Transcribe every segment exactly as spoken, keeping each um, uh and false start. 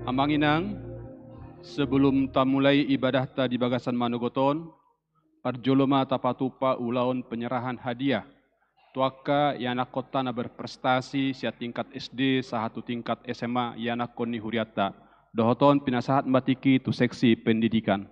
Amang inang, sebelum tamulai ibadahta di bagasan manogot on, parjolo ma tapatupa ulaon penyerahan hadiah tu angka ianakhonta na berprestasi sian tingkat S D sahat tu tingkat S M A ianakhon ni hurianta. Dohot on pinasahat ma tingki tu seksi pendidikan.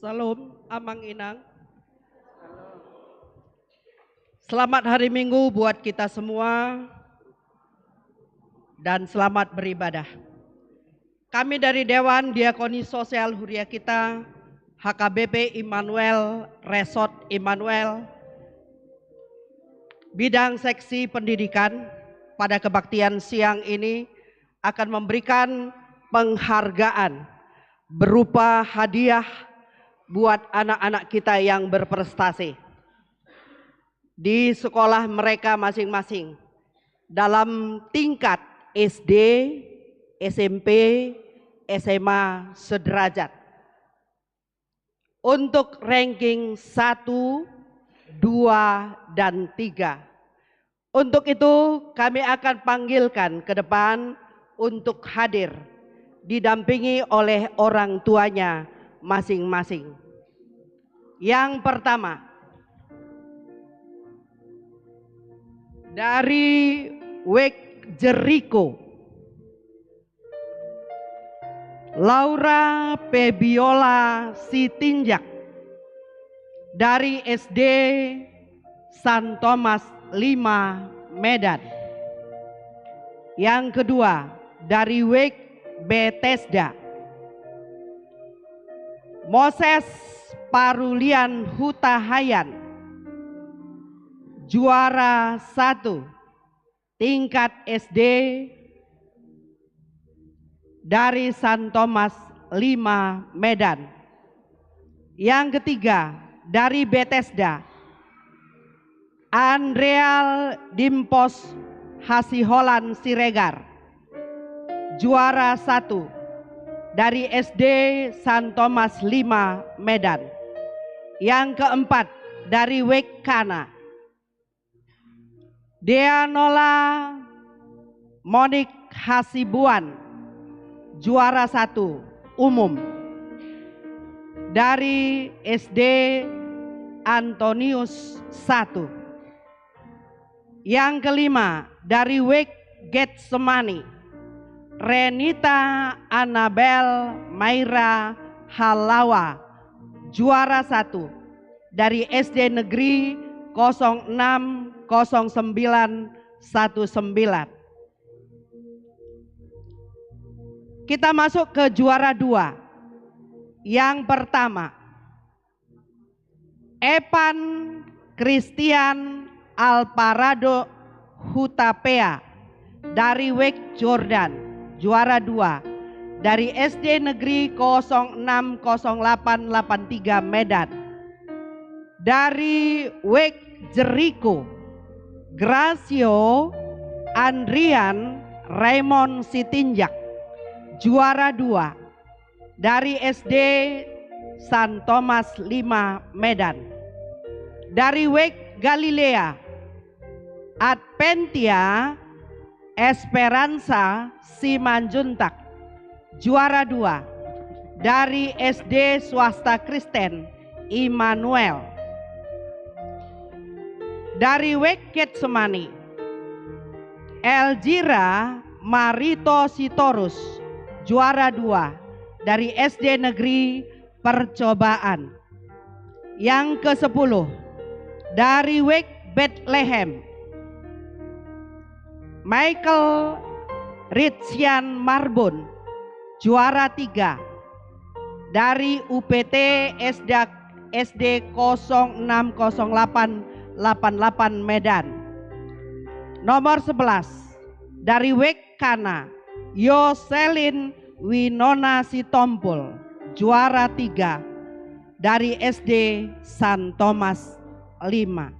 Salam, Amang Inang. Selamat hari Minggu buat kita semua dan selamat beribadah. Kami dari Dewan Diakoni Sosial Huria kita, H K B P Immanuel, Resort Immanuel, bidang seksi pendidikan, pada kebaktian siang ini akan memberikan penghargaan berupa hadiah buat anak-anak kita yang berprestasi di sekolah mereka masing-masing dalam tingkat S D, S M P, S M A sederajat. Untuk ranking satu, dua, dan tiga. Untuk itu, kami akan panggilkan ke depan untuk hadir, didampingi oleh orang tuanya masing-masing. Yang pertama, dari Wijk Jeriko, Laura Febiola Sitinjak, dari S D San Tomas lima, Medan. Yang kedua, dari Wijk Betesda, Moses Parulian Hutahayan, juara satu, tingkat S D, dari San Tomas lima, Medan. Yang ketiga, dari Betesda, Andreal Dimpos Hasiholan Siregar, juara satu, dari S D San Tomas lima, Medan. Yang keempat, dari Wijk Kana, Deanola Monik Hasibuan, juara satu umum, dari S D Antonius satu. Yang kelima, dari Wijk Getsemani, Renita Anabel Maira Halawa, juara satu, dari S D Negeri kosong enam kosong sembilan satu sembilan. Kita masuk ke juara dua. Yang pertama, Evan Christian Alparado Hutapea, dari Wijk Jordan, juara dua, dari S D Negeri kosong enam kosong delapan delapan tiga, Medan. Dari Wijk Jeriko, Gracio Andrian Raymond Sitinjak, juara dua, dari S D San Tomas lima, Medan. Dari Wijk Galilea, Adventia Esperansa Simanjuntak, juara dua, dari S D Swasta Kristen Immanuel. Dari Wijk Getsemani, Elzira Marito Sitorus, juara dua, dari S D Negeri Percobaan. Yang kesepuluh, dari Wijk Betlehem, Michael Ritzian Marbun, juara tiga, dari U P T S D, S D kosong enam kosong delapan delapan delapan, Medan. Nomor sebelas, dari Wijk Kana, Yoselin Winona Sitompul, juara tiga, dari S D San Tomas lima.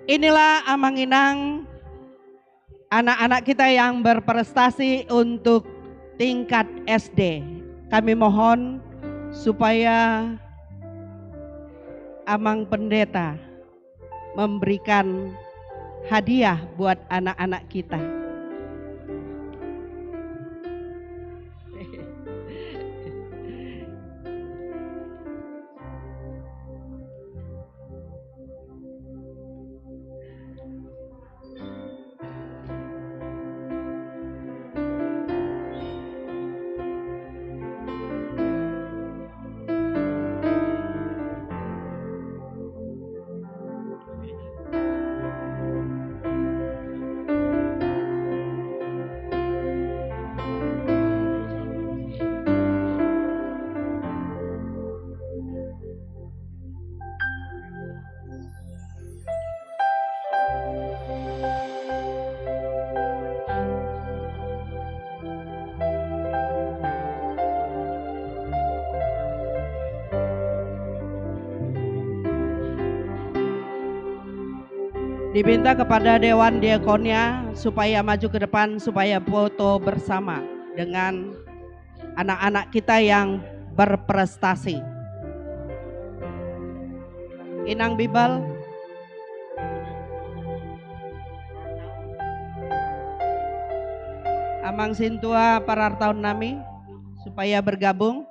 Inilah, Amang Inang, anak-anak kita yang berprestasi untuk tingkat S D. Kami mohon supaya Amang Pendeta memberikan hadiah buat anak-anak kita. Diminta kepada Dewan Diakonia supaya maju ke depan, supaya foto bersama dengan anak-anak kita yang berprestasi. Inang Bibal, Amang Sintua, parartaon nami, supaya bergabung.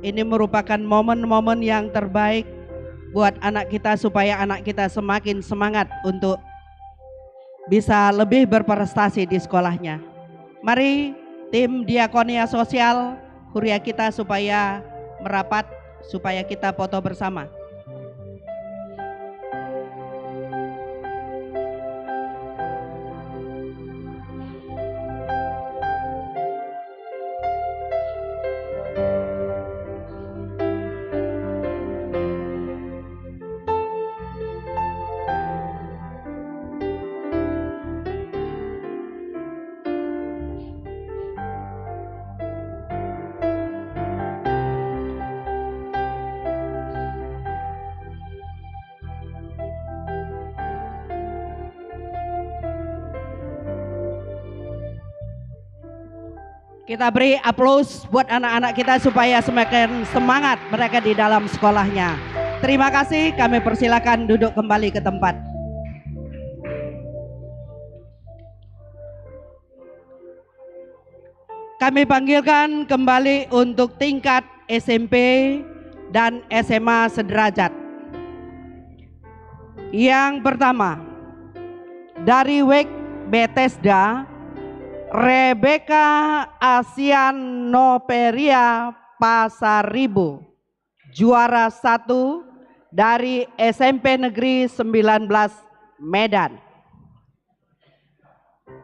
Ini merupakan momen-momen yang terbaik buat anak kita, supaya anak kita semakin semangat untuk bisa lebih berprestasi di sekolahnya. Mari, tim diakonia sosial, huria kita supaya merapat, supaya kita foto bersama. Kita beri aplaus buat anak-anak kita supaya semakin semangat mereka di dalam sekolahnya. Terima kasih, kami persilakan duduk kembali ke tempat. Kami panggilkan kembali untuk tingkat S M P dan S M A sederajat. Yang pertama, dari Wek Bethesda, Rebecca Asian Noperia Pasaribu, juara satu dari S M P Negeri sembilan belas Medan.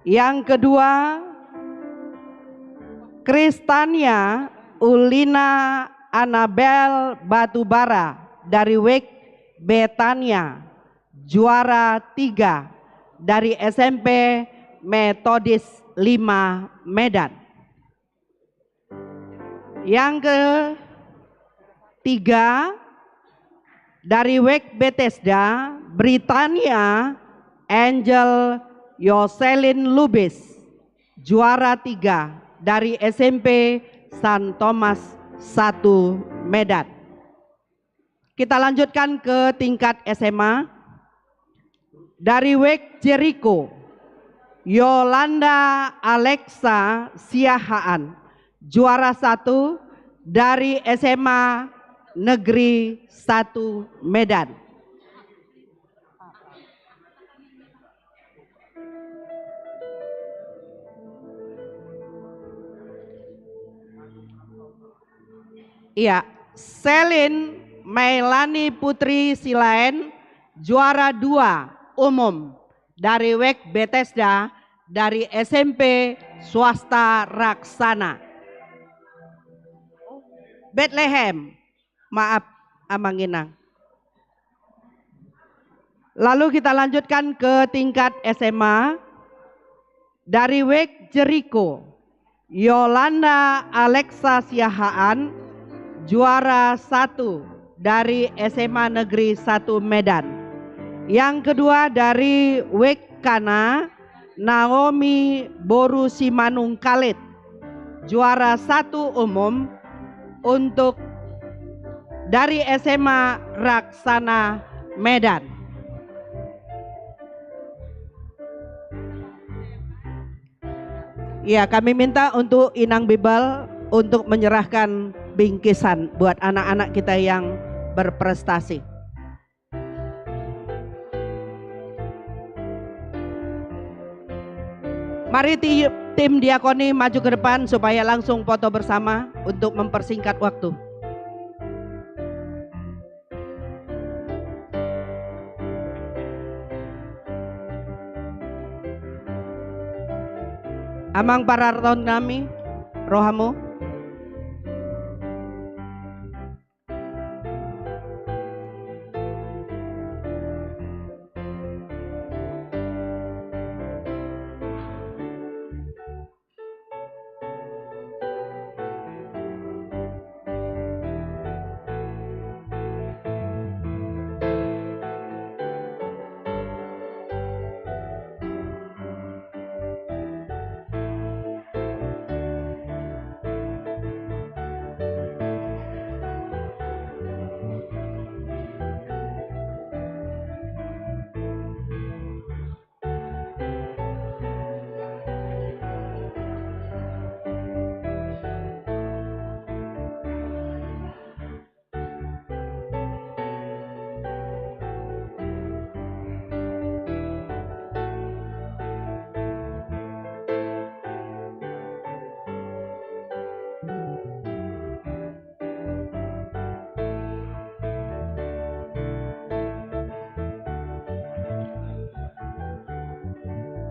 Yang kedua, Kristania Ulina Anabel Batubara dari Wek Betania, juara tiga dari S M P Metodis lima Medan. Yang ketiga, dari Wek Bethesda, Britania Angel Yoselin Lubis, juara tiga dari S M P San Tomas satu Medan. Kita lanjutkan ke tingkat S M A. Dari Wek Jeriko, Yolanda Alexa Siahaan, juara satu dari S M A Negeri satu Medan. Iya, Selin Mailani Putri Silaen, juara dua umum dari Wek Bethesda dari S M P swasta Raksana. Betlehem, maaf, Amang Inang. Lalu kita lanjutkan ke tingkat S M A. Dari Wek Jeriko, Yolanda Alexa Siahaan, juara satu dari S M A Negeri satu Medan. Yang kedua dari Wekkana, Naomi boru Simanungkalit, juara satu umum untuk dari S M A Raksana Medan. Ya, kami minta untuk Inang Bibal untuk menyerahkan bingkisan buat anak-anak kita yang berprestasi. Mari ti-, tim diakoni maju ke depan supaya langsung foto bersama untuk mempersingkat waktu. Amang pararaton nami, rohamu.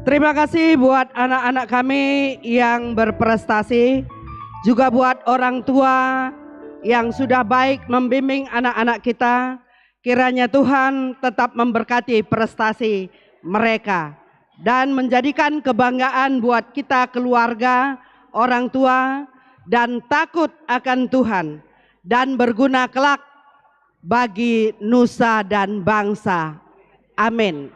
Terima kasih buat anak-anak kami yang berprestasi, juga buat orang tua yang sudah baik membimbing anak-anak kita. Kiranya Tuhan tetap memberkati prestasi mereka dan menjadikan kebanggaan buat kita keluarga, orang tua, dan takut akan Tuhan, dan berguna kelak bagi nusa dan bangsa. Amin.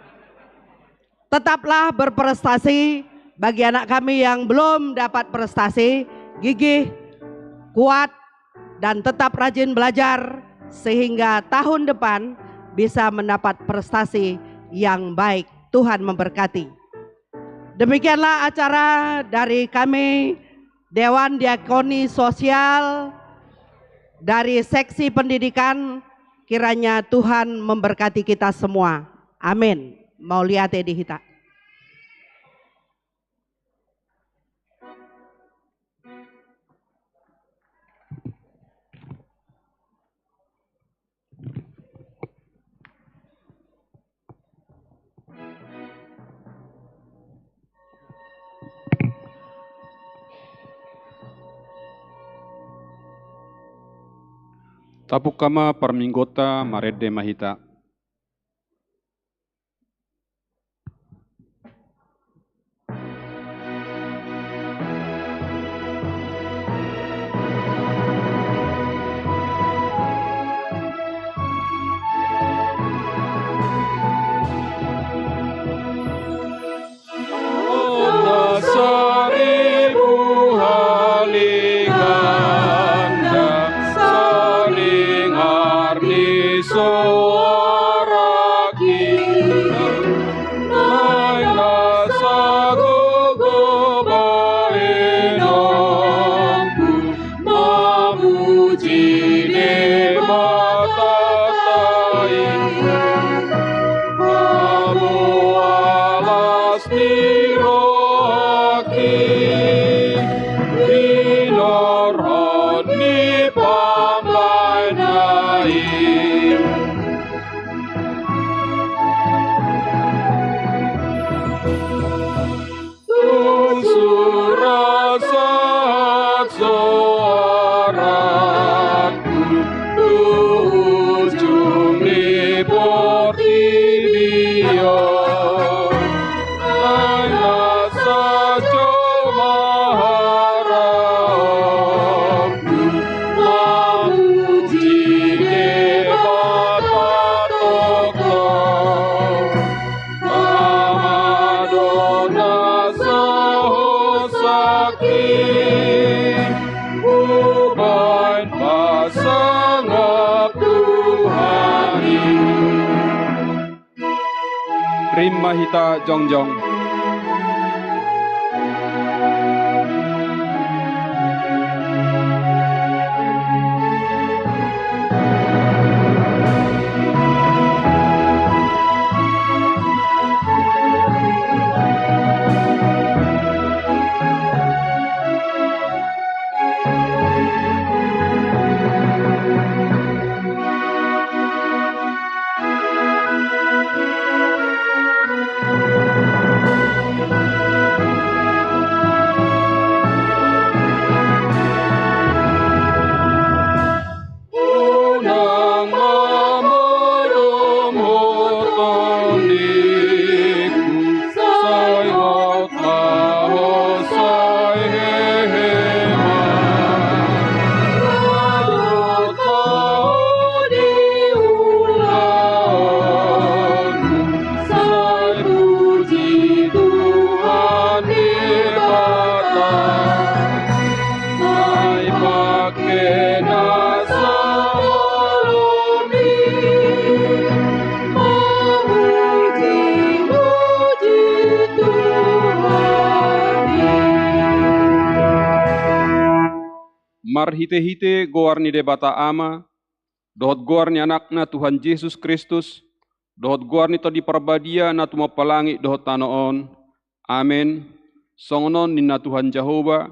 Tetaplah berprestasi. Bagi anak kami yang belum dapat prestasi, gigih, kuat, dan tetap rajin belajar, sehingga tahun depan bisa mendapat prestasi yang baik. Tuhan memberkati. Demikianlah acara dari kami, Dewan Diakoni Sosial dari Seksi Pendidikan. Kiranya Tuhan memberkati kita semua. Amin. Mauliate di hita. Tapungka ma parmingguonta, marende ma hita. Saribu haliganda, saling arni soara kita, naeng na sagogo baenonku, mamuji Debata i, paboa las ni rohangki, hinorhon ni pambahenna i. Tung sura sahat soarangku tu ujung ni portibi on, naeng na sajo ma haraopku, mamuji Debata tongtong. Hubaen pasangap Tuhan i. Rima hita jongjong. Unang mamodom ho tondingku, sai hot ma ho sai hehe ma. Hot ma ho di ulaonmu, sai puji Tuhan Debata. Sai pangke na sabolon i, mamuji-muji Tuhan i. Marhite-hite goar ni Debata Ama, dohot goar ni Anakna Tuhan Jesus Kristus, dohot goar ni Tondi Parbadia na tumompa langit dohot tano on. Amen. Songon on ninna Tuhan Jahowa,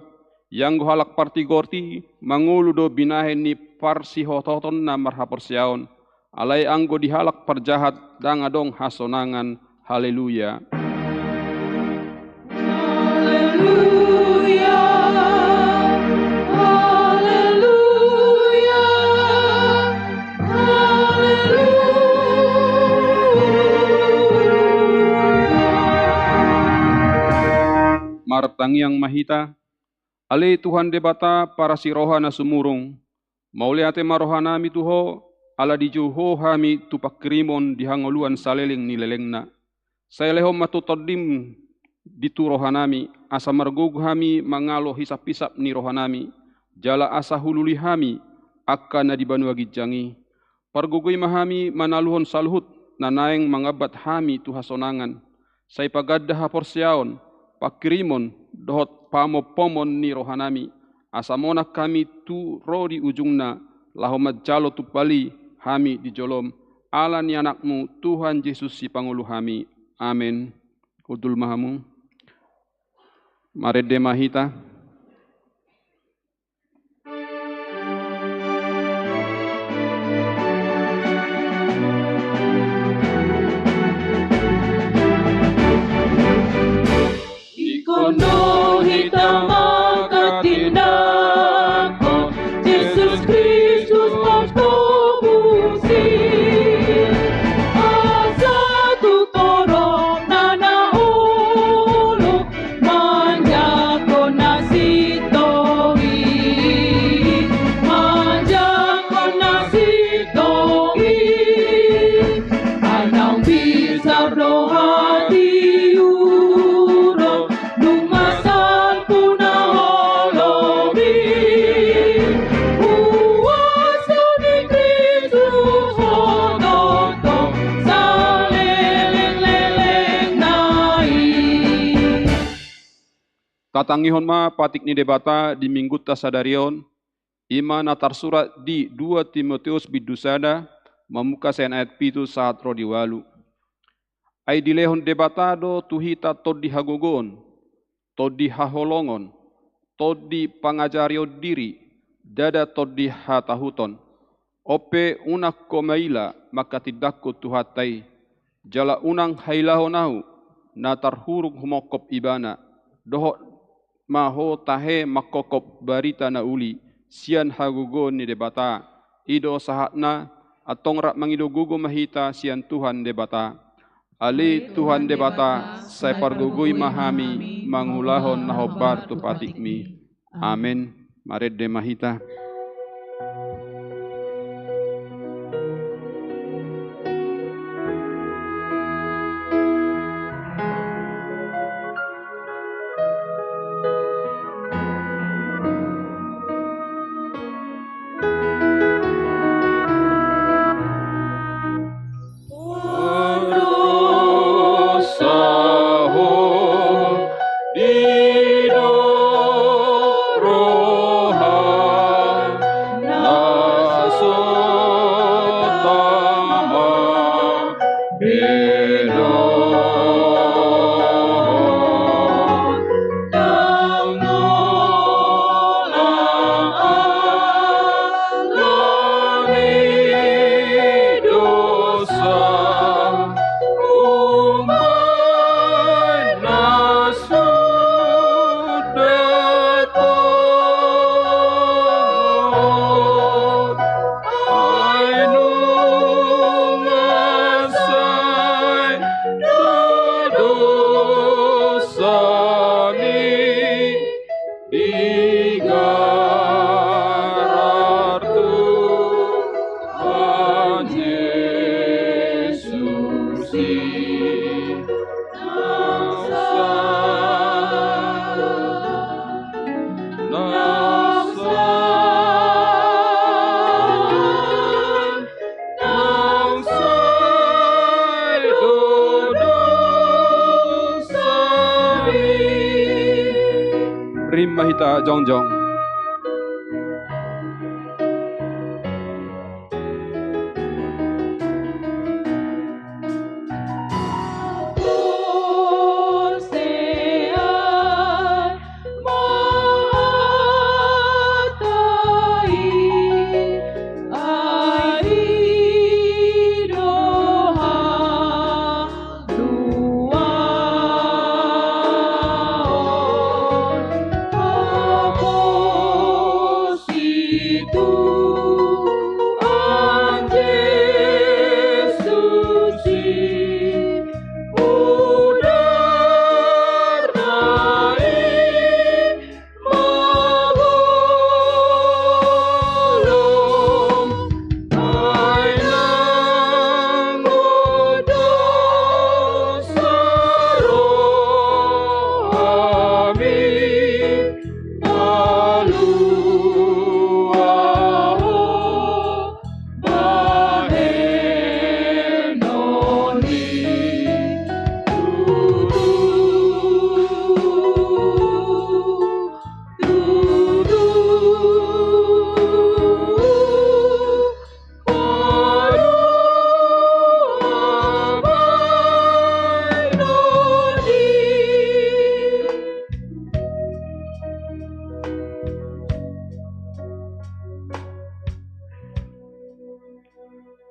ianggo halak partigor i mangolu do binahen ni parsihothotonna marhaporseaon, alai anggo di halak parjahat ndang adong hasonangan. Haleluya. Haleluya. Haleluya. Haleluya. Martangiang ma hita. Ale Tuhan Debata, parasi roha na sumurung, mauliate ma rohanami tu Ho, ala dijou Ho hami tu pangkirimon di hangoluan saleleng ni lelengna. Sai lehon ma tu Tondim di tu rohanami, asa margogo hami mangalo hisap-hisap ni rohanami, jala asa hulului hami angka na di banua ginjang i. Pargogoi ma hami manaluhon saluhut na naeng mangambat hami tu hasonangan. Sai paganda haporseaon, pangkirimon, dohot pamompomon ni rohanami, asa monang hami tu ro di ujungna, laho manjalo tumpal i hami di jolom, ala ni Anakmu, Tuhan Jesus Sipangolu hami. Amen. Hundul ma hamu. Marende ma hita. Ingkon do hita mangkatindangkon Jesus Kristus pamtobus i, asa tu toropna na olo manjangkon na sintong i, manjangkon na sintong i. Ai naung bisar do hatiuron, nunga salpu na holom i. Huaso ni Kristus hototong saleleng-lelengna i. Tatangihon ma patik ni Debata di Minggunta sadari on, i ma na tarsurat di dua Timoteus bindu sada, mamungka sian ayat pitu sahat ro di ualu. Ai dilehon Debata do tu hita tondi hagogoon, tondi haholongon, tondi pangajarion diri, ndada tondi hatahuton. On pe unang ho maila mangkatindangkon Tuhanta i, jala unang hailahon ahu na tarhurung humongkop Ibana, dohot ma ho tahe mangkongkop barita na uli sian hagogoon ni Debata. I do sahatna, antong rap mangido gogo ma hita sian Tuhan Debata. Ale Tuhan Debata, sai pargogoi ma hami mangulahon na hombar tu patikmi. Amen. Marende ma hita. Rima hita jongjong.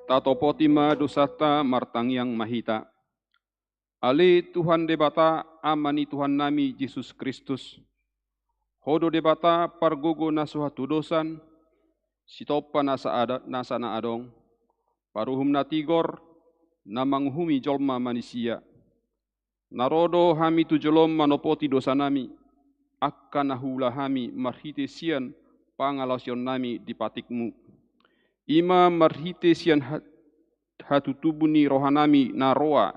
Tatopoti ma dosanta, martangiang ma hita. Ale Tuhan Debata, Ama ni Tuhannami Jesus Kristus, Ho do Debata pargogo na so hatudosan, sitompa nasa ada, nasa na adong, paruhum na tigor, na manguhumi jolma manisia. Na ro do hami tu jolom manopoti dosanami, angka na huula hami marhite sian pangalaosionnami di patikmu. I ma marhite sian ha-, hatutubu ni rohanami na roa,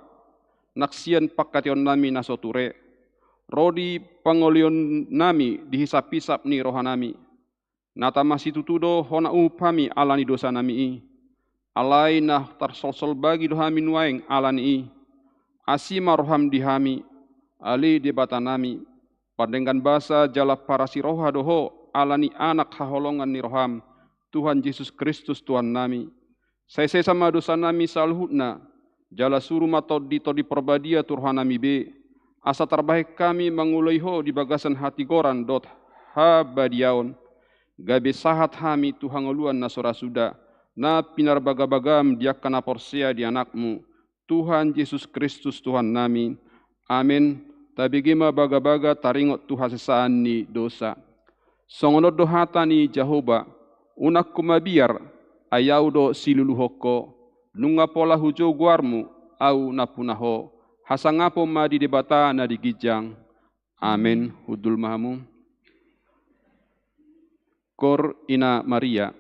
nang sian pangkataionnami na so ture, ro di pangolionnami di hisaphisap ni rohanami. Na tama situtu do hona uhup hami ala ni dosanami i. Alai na tarsolsol bagi do hami nuaeng ala ni i. Asi ma roham di hami, ale Debatanami, pardenggan basa jala parasi roha do Ho ala ni Anak haholongan ni roham, Tuhan Jesus Kristus Tuhannami. Sai sesa ma dosanami saluhutna, jala suru ma Tondi-tondi Parbadia tu rohanami be, asa tarbahen hami manguloi Ho di bagasan hatigoran dohot habadiaon, gabe sahat hami tu hangoluan na so ra suda, na pinarbagabagam di angka na porsea di Anakmu, Tuhan Jesus Kristus Tuhannami. Amen. Tabege ma bagabaga taringot tu hasesaan ni dosa. Songon on do hata ni Jahowa: Unang ho mabiar, ai Ahu do siluluhon ho. Nunga pola hujou goarmu, Ahu nampuna ho. Hasangapon ma di Debata na di ginjang. Amen. Hundul ma hamu. Koor Ina Maria.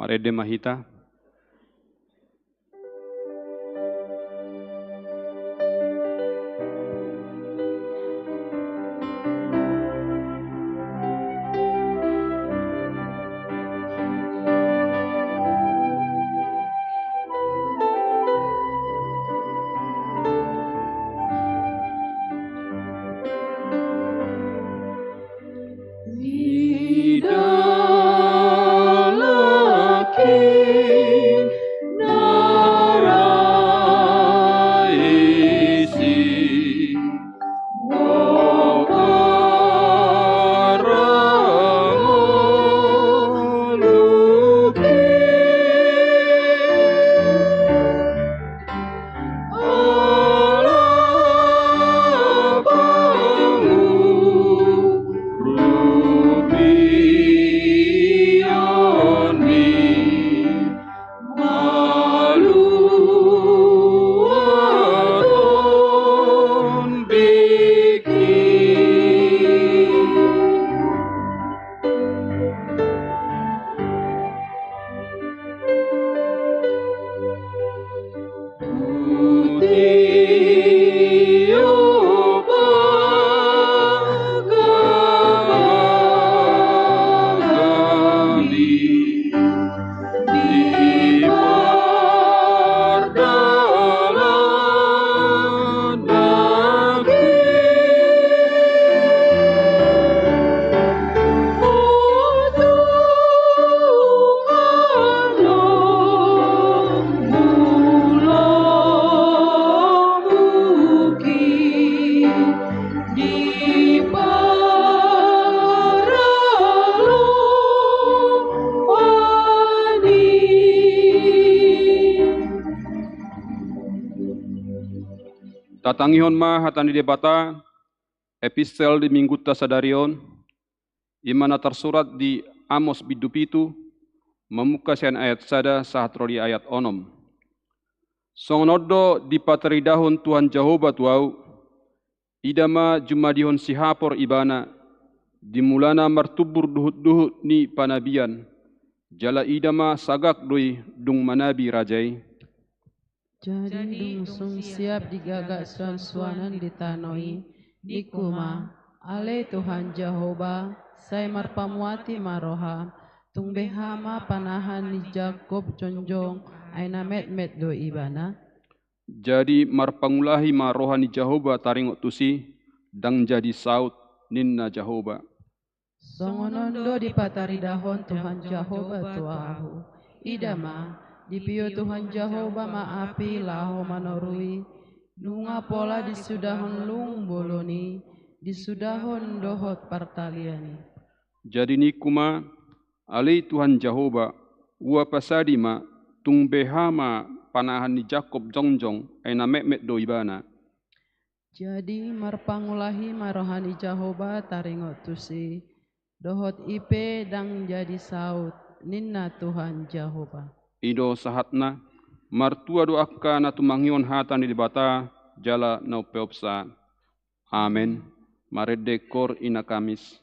Marende ma hita. Tatangihon ma hata ni Debata, epistel di minggunta sadari on, i ma na tarsurat di Amos bindu pitu, mamungka sian ayat sada sahat ro di ayat onom. Songon on do dipataridahon Tuhan Jahowa tu ahu, ida ma jumadihon sihapor ibana, di mulana martumbur duhutduhut ni panabian, jala ida ma sagak do i dung manabi raja i. Jadi dung sung siap digagak suansuanan di tano i, ningku ma: Ale Tuhan Jahowa, sai marpamuati ma roham, tung beha ma panahan ni Jakkob jongjong, ai na metmet do ibana? Jadi marpangulahi ma roha ni Jahowa taringot tusi, ndang jadi saut, ninna Jahowa. Songon on do dipataridahon Tuhan Jahowa tu ahu. Ida ma, dipio Tuhan Jahowa ma api laho manorui, nunga pola disudahon lung bolon i, disudahon dohot partalian i. Jadi ningku ma: Ale Tuhan Jahowa, ua pasadi ma, tung beha ma panahan ni Jakkob jongjong, ai na metmet do ibana? Jadi marpangulahi ma roha ni Jahowa taringot tusi, dohot i pe ndang jadi saut, ninna Tuhan Jahowa. I do sahatna. Martua do angka na tumangihon hata ni Debata jala na umpeopsa. Amen. Marende kor ina Kamis.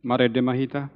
Marende ma hita.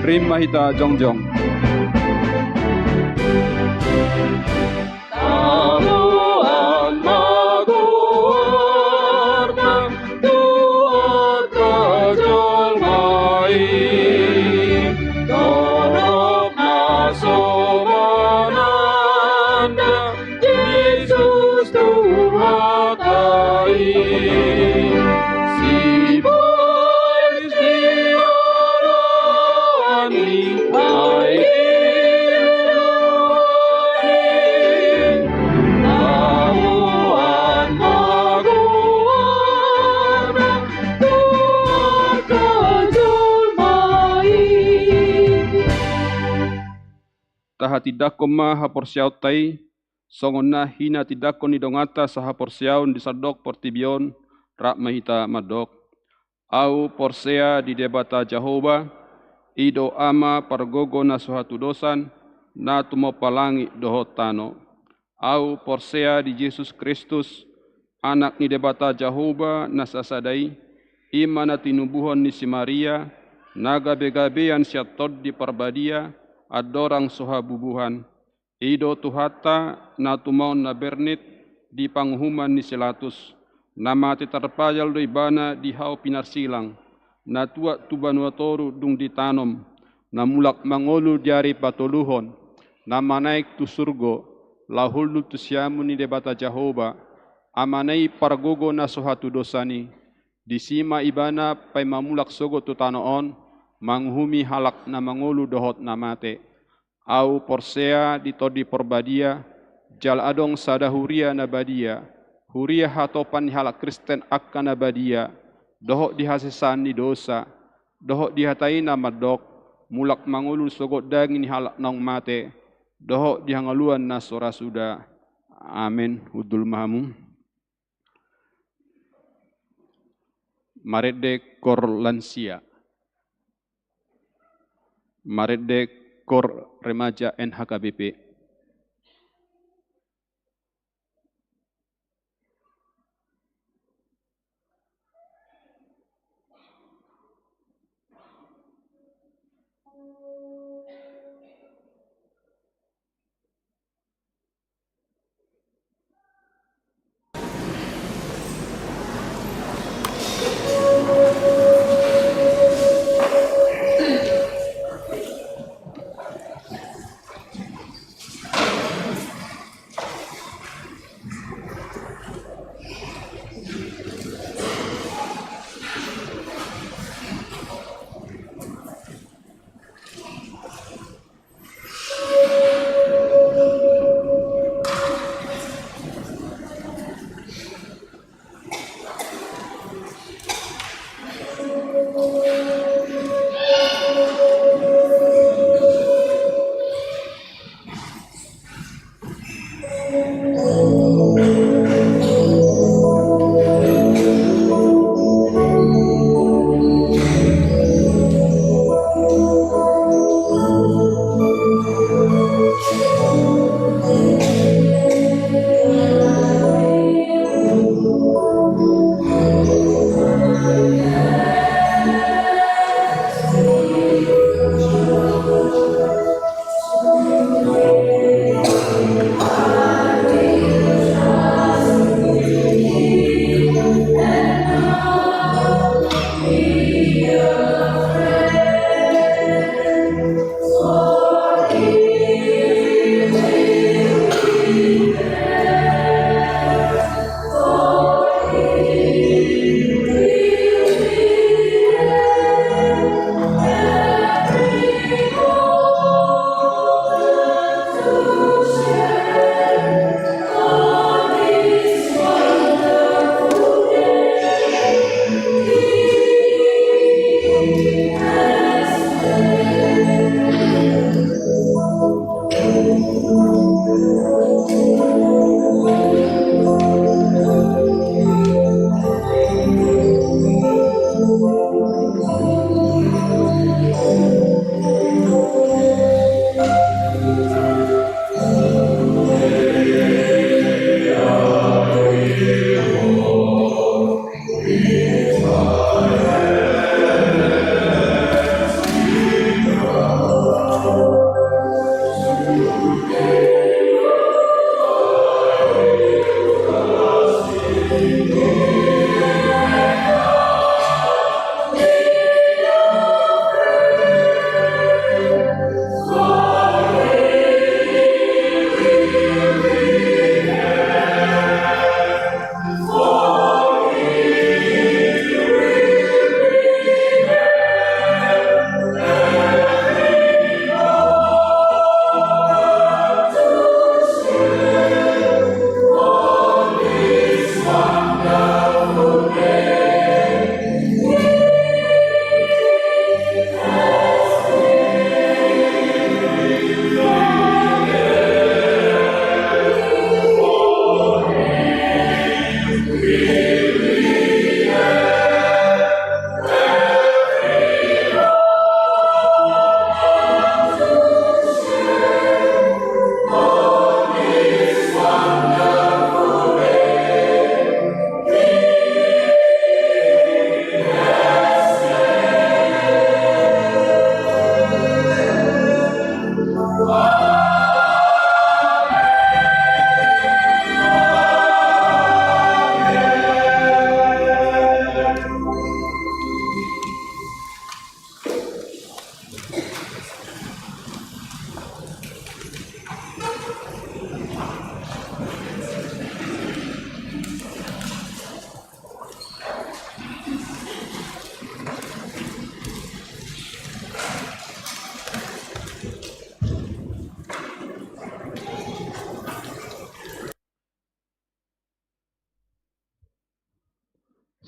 Rima hita jongjong. Taboan ma goarna tu angka jolma i, torop na so mananda Jesus Tuhanta i. Sibolis ni oloan i, ai Tahatindangkon ma haporseaonta i, songon na hinatindangkon ni donganta sahaporseaon di sandok portibi on, rap ma hita mandok. Ahu porsea di Debata Jahowa, i do Ama pargogo na so hatudosan, na tumompa langit dohot tano. Ahu porsea di Jesus Kristus, Anak ni Debata Jahowa na sasada i, i ma na tinubuhon ni si Maria, na gabegabean sian Tondi Parbadia, andorang so habubuhan. I do Tuhanta, na tumaon na bernit di panguhuman ni si Latus, na mate tarpajal do Ibana di hau pinarsilang, na tuat tu banua toru dung ditanom, na mulak mangolu di ari patoluhon, na manaek tu surgo, laho hundul tu siamun ni Debata Jahowa, Amana i pargogo na so hatudosan i. Disi ma Ibana paima mulak sogot tu tano on, manguhumi halak na mangolu dohot na mate. Ahu porsea di Tondi Parbadia, jala adong sada huria na badia, huria hatopan ni halak Kristen angka na badia, dohot di hasesaan ni dosa, dohot di hata i na mandok, mulak mangolu sogot daging ni halak naung mate, dohot di hangoluan na so ra suda. Amen. Hundul ma hamu. Marende koor lansia. Marende koor remaja N H K B P.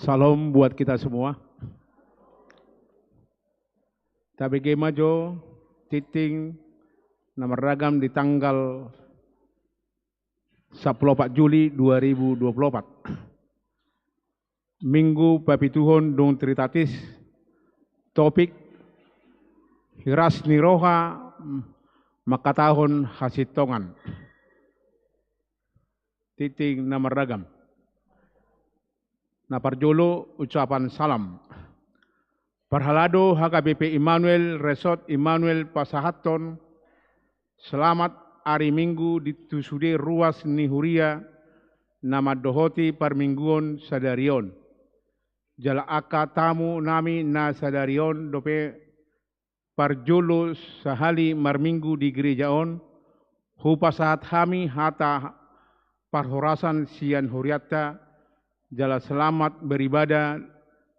Salam buat kita semua. Tabege ma jo tingting na marragam di tanggal sampulu opat Juli dua ribu dua pulu opat. Minggu papituhon dung Trinitatis, topik: Hiras ni roha mangkatahon hasintongan. Tingting na marragam. Na parjolo, ucapan salam. Parhalado H K B P Immanuel, Resort Immanuel, pasahathon selamat ari Minggu di tu sude ruas ni huria na mandohoti parmingguon sadari on. Jala angka tamu nami na sadari on dope parjolo sahali marminggu di gereja on, hupasahat hami hata parhorasan sian hurianta, jala selamat beribadah,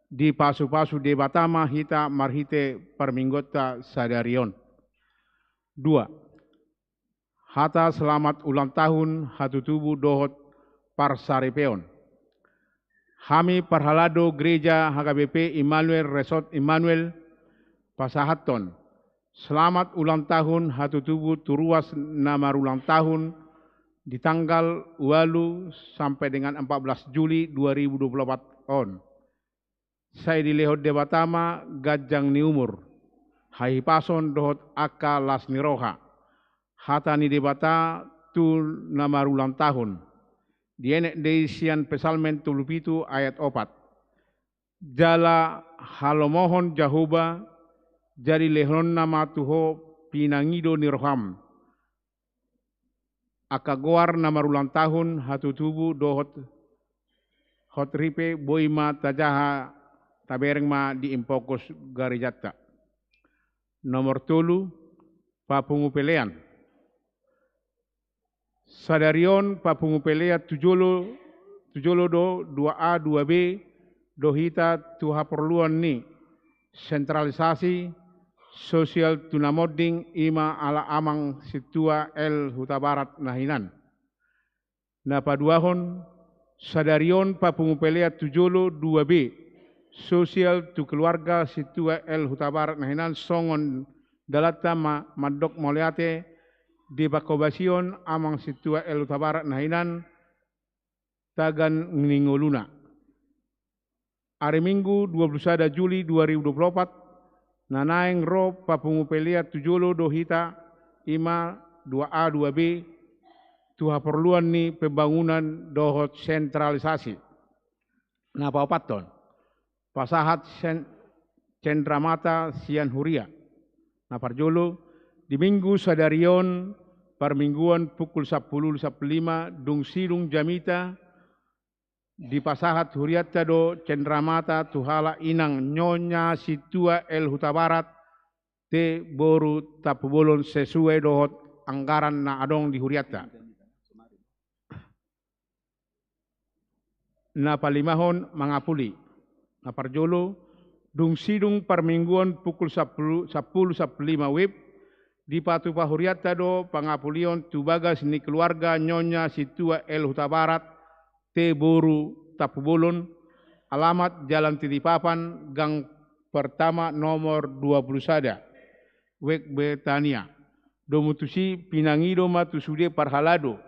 dipasupasu Debata ma hita marhite parmingguonta sadari on. Dua, hata selamat ulang tahun hatutubu dohot parsaripeon. Hami parhalado Gereja H K B P Immanuel Resort Immanuel pasahathon selamat ulang tahun hatutubu tu ruas na marulang tahun di tanggal ualu sampai dengan empat belas Juli dua ribu dua puluh empat on. Sai dilehon Debata ma ganjang ni umur, hahipason dohot angka las ni roha. Hata ni Debata tu na marulang tahun. Dienet do i sian Psalmen tolu pitu ayat opat. Jala halomohon Jahowa, jadi lehononna ma tu ho pinangido ni roham. Angka goar na marulang tahun hatutubu dohot hot ripe boi ma tajaha, tabereng ma di infokus garejanta. Nomor tolu, papungu pelean. Sadari on papungu pelean tu jolo, tu jolo do dua A dua B do hita tu haporluan ni sentralisasi sosial tu na monding, i ma ala Amang Sintua L Hutabarat na hinan. Na paduahon, sadari on papungu pelean tu jolo dua B sosial tu keluarga Sintua L Hutabarat na hinan songon dalanta ma-, mandok mauliate di panghobasion Amang Sintua L Hutabarat na hinan tagan ni ngoluna. Ari Minggu dua puluh sada Juli dua ribu dua puluh opat, na naeng ro papungu pelean tu jolo do hita, i ma dua A dua B, tu haporluan ni pembangunan dohot sentralisasi. Na paopathon, pasahat sen-, cendramata sian huria. Na parjolo, di Minggu sadari on, parmingguan pukul sampulu, sampulu lima, dung sidung jamita, dipasahat hurianta do cendramata tu halak inang Nyonya Sintua L Hutabarat, te boru Tampubolon, sesuai dohot anggaran na adong di hurianta. Na palimahon, mangapuli. Na parjolo, dung sidung parmingguan pukul sampulu, sampulu sampulu lima wib, dipatupa hurianta do pangapulion tu bagas ni keluarga Nyonya Sintua L Hutabarat, te boru Tampubolon, alamat Jalan Titipapan, gang pertama, nomor dua puluh sada, wijk Betania. Domu tusi pinangido ma tu sude parhalado,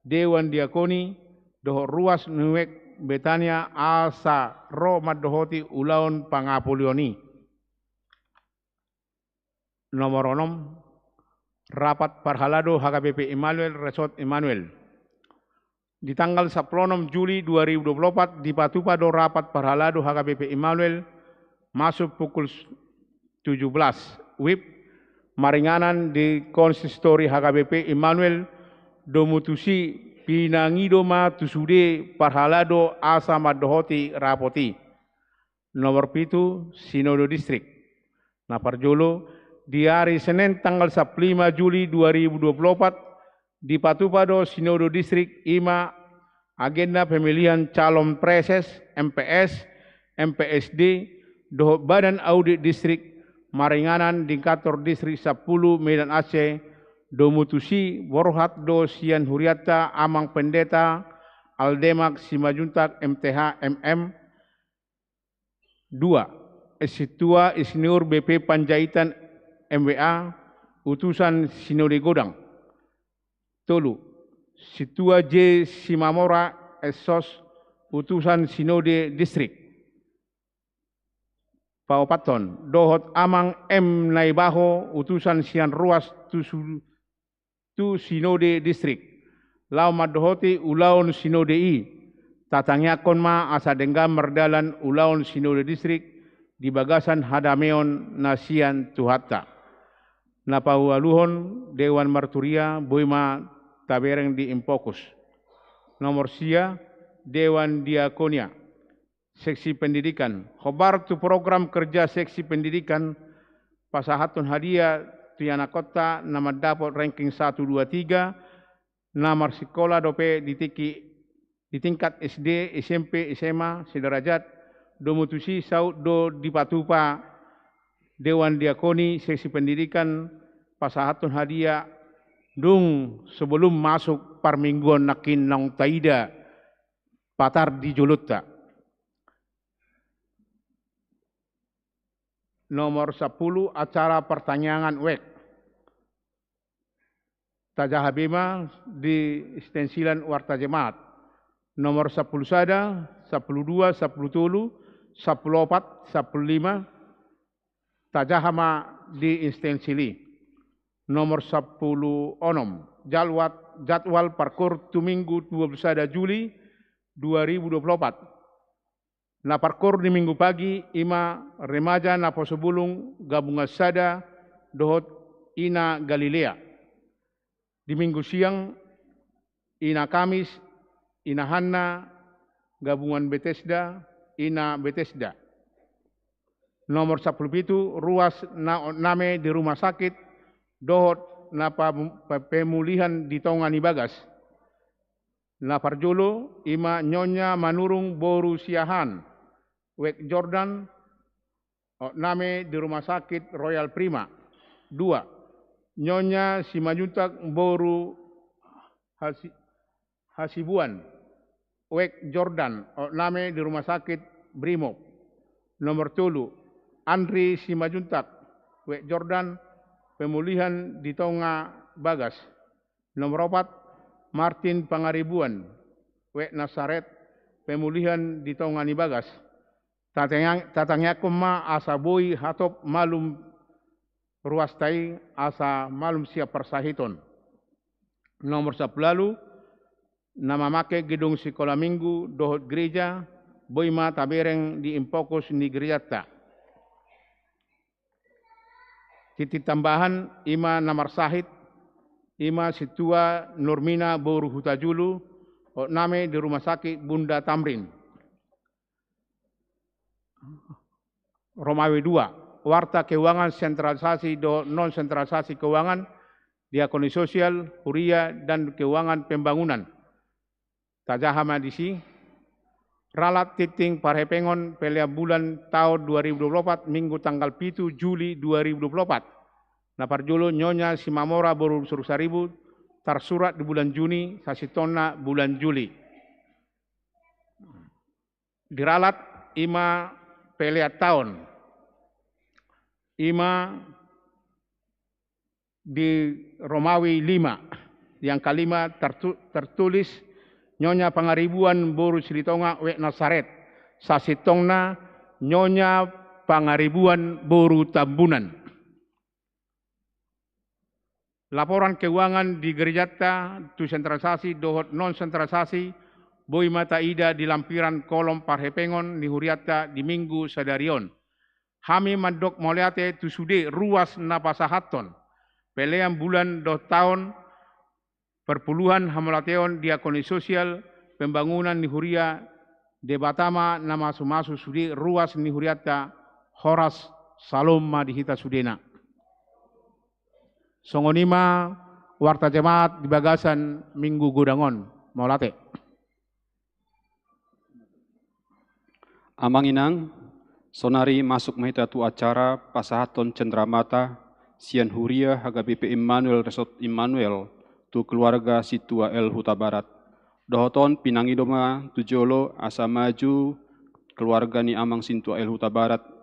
dewan diakoni, dohot ruas ni wijk Betania asa ro mandohoti ulaon pangapolion i. Nomor onom, rapat parhalado H K B P Immanuel, Resort Immanuel. Di tanggal sampulu onom Juli dua ribu dua puluh opat, dipatupa do rapat parhalado H K B P Immanuel, masuk pukul tujuh belas W I B, maringanan di konsistori H K B P Immanuel, domu tusi pinangido ma tu sude parhalado asa mandohoti rapot i. Nomor pitu, Sinode Distrik. Na parjolo, di ari Senen tanggal sampulu lima Juli dua ribu dua puluh opat, dipatupa do Sinode Distrik, i ma agenda pemilihan calon preses, M P S, M P S D, dohot Badan Audit Distrik, maringanan di kantor Distrik sampulu Medan Aceh, domu tusi borhat do sian hurianta Amang Pendeta Aldemak Simanjuntak M T H M M, dua, Sintua Insinyur B P Panjaitan M W A, utusan Sinode Godang. Tolu, Sintua J Simamora S Sos, utusan Sinode Distrik. Paopathon, dohot Amang M Naibaho, utusan sian ruas tu su-, tu Sinode Distrik. Laho mandohoti ulaon Sinode i, tatangiangkon ma asa denggan mardalan ulaon Sinode Distrik di bagasan hadameon na sian Tuhanta. Na paualuhon, Dewan Marturia, boi ma tabereng di Infokus. Nomor sia, Dewan Diakonia, Seksi Pendidikan. Hombar tu program kerja Seksi Pendidikan, pasahathon hadiah tu ianakhonta na mandapot ranking satu, dua, tiga, na marsikola dope di tingki, di tingkat S D, S M P, S M A, sederajat, domu tusi saut do dipatupa Dewan Diakoni Seksi Pendidikan pasahathon hadiah dung sebelum masuk parmingguon nangkin naung taida patar di jolonta. Nomor sampulu, acara partangiangan wijk. Tajaha be ma di stensilan Warta Jemaat. Nomor sampulu sada, sampulu dua, sampulu tolu, sampulu opat, sampulu lima, tajaha ma di stensil i. Nomor sampulu onom, jadwal, jadwal parkoor tu Minggu dua puluh sada Juli dua ribu dua puluh opat. Na parkoor di Minggu pagi i ma remaja Naposobulung Gabungan Sada dohot Ina Galilea. Di Minggu siang, Ina Kamis, Ina Hanna, Gabungan Betesda, Ina Betesda. Nomor sampulu pitu, ruas na ongname di rumah sakit dohot na pa-, pa-, pemulihan di tonga ni bagas. Na parjolo i ma Nyonya Manurung boru Siahaan, wijk Jordan, ongname di Rumah Sakit Royal Prima. Dua, Nyonya Simanjuntak boru Hasi-, Hasibuan, wijk Jordan, ongname di Rumah Sakit Brimob. Nomor tolu, Andri Simanjuntak, wijk Jordan, pemulihan di tonga bagas. Nomor opat, Martin Pangaribuan, wijk Nasaret, pemulihan di tonga ni bagas. Tatangiang-, tatangiangkon ma asa boi hatop malum ruasta i asa malum sian parsahiton. Nomor sampulu ualu, na mamake gedung sikola Minggu dohot gereja, boi ma tabereng di Infokus ni gerejanta. Tintin tambahan, i ma na marsahit, i ma Sintua Nurmina boru Hutajulu, ongname di Rumah Sakit Bunda Tamrin. Romawi dua, warta keuangan sentralisasi dohot non sentralisasi keuangan, diakoni sosial, huria, dan keuangan pembangunan. Tajaha ma disi. Ralat tintin parhepengon pelean bulan taon dua ribu dua puluh opat, Minggu tanggal pitu Juli dua ribu dua puluh opat. Na parjolo Nyonya Simamora boru Sursaribu, tarsurat di bulan Juni, sasintongna bulan Juli. Di ralat i ma pelean taon. I ma di Romawi lima, di angka lima tertu-, tertulis, Nyonya Pangaribuan boru Silitonga, Wek Nasaret. Sasintongna Nyonya Pangaribuan boru Tambunan. Laporan keuangan di gerejanta tu sentralisasi dohot non sentralisasi boi ma taida di lampiran kolom parhepengon ni hurianta di Minggu sadari on. Hami mandok mauliate tu sude ruas na pasahathon pelean bulan dohot taon, perpuluhan hamauliateon, diakoni sosial, pembangunan ni huria. Debata ma na mamasu-masu sude ruas ni hurianta. Horas, salom ma di hita sudena. Songon i ma warta jamaat di bagasan Minggu godang on. Mauliate. Amang inang, sonari masuk ma hita tu acara pasahathon cenramata sian huria H K B P Immanuel Resort Immanuel tu keluarga Sintua L Hutabarat. Dohot on pinangido ma tu jolo asa maju keluarga ni Amang Sintua L Hutabarat.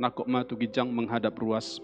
Nangkok ma tu ginjang menghadap ruas.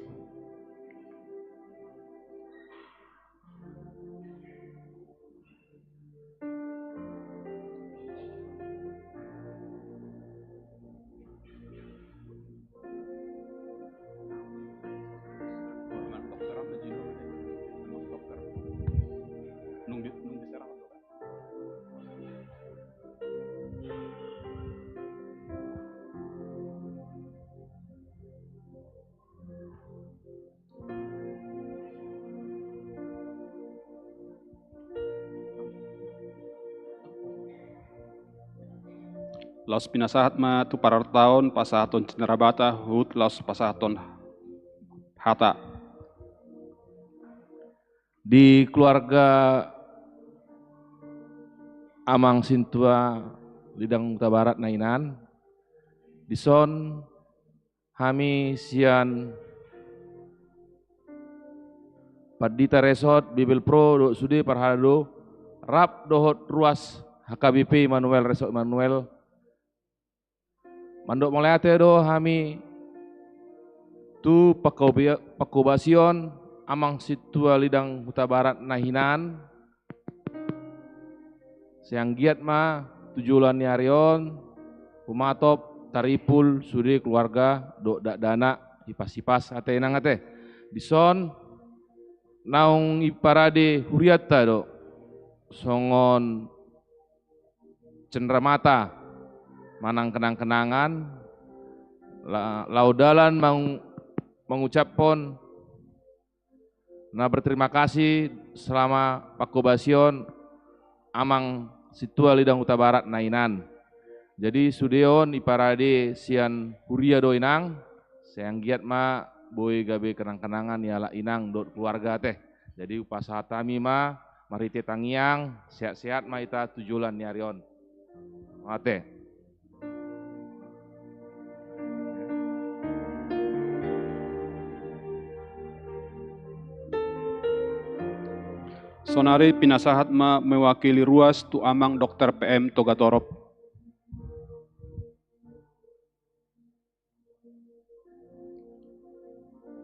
Laos pinasahat ma tu parortaon pasahathon cenramata, huhut laos pasahathon hata. Di keluarga Amang Sintua Lidang Hutabarat na hinan, dison hami sian Pandita Resort, Bibelvrouw dohot sude parhalado, rap dohot ruas H K B P Immanuel, Resort Immanuel, mandok mauliate do hami tu pangkoba-, pangkobasion Amang Sintua Lidang Hutabarat na hinan. Sai anggiat ma tu joloan ni ari on humatop tarimpul sude keluarga dohot dakdanak, hipas-hipas ate inang ate. Dison naung diparade hurianta do songon cenramata manang kenang-kenangan, la-, laho dalan mangu-, mangucaphon na berterima kasih selama pangkobasion Amang Sintua Lidang Hutabarat na hinan. Jadi sude on diparade sian huria do inang, sai anggiat ma boi gabe kenang-kenangan ni halak inang dohot keluarga ate. Jadi hupasahat hami ma marhite tangiang, sehat-sehat ma hita tu joloan ni ari on. Mauliate. Sonari pinasahat ma mewakili ruas tu Amang Dokter P M Togatorop.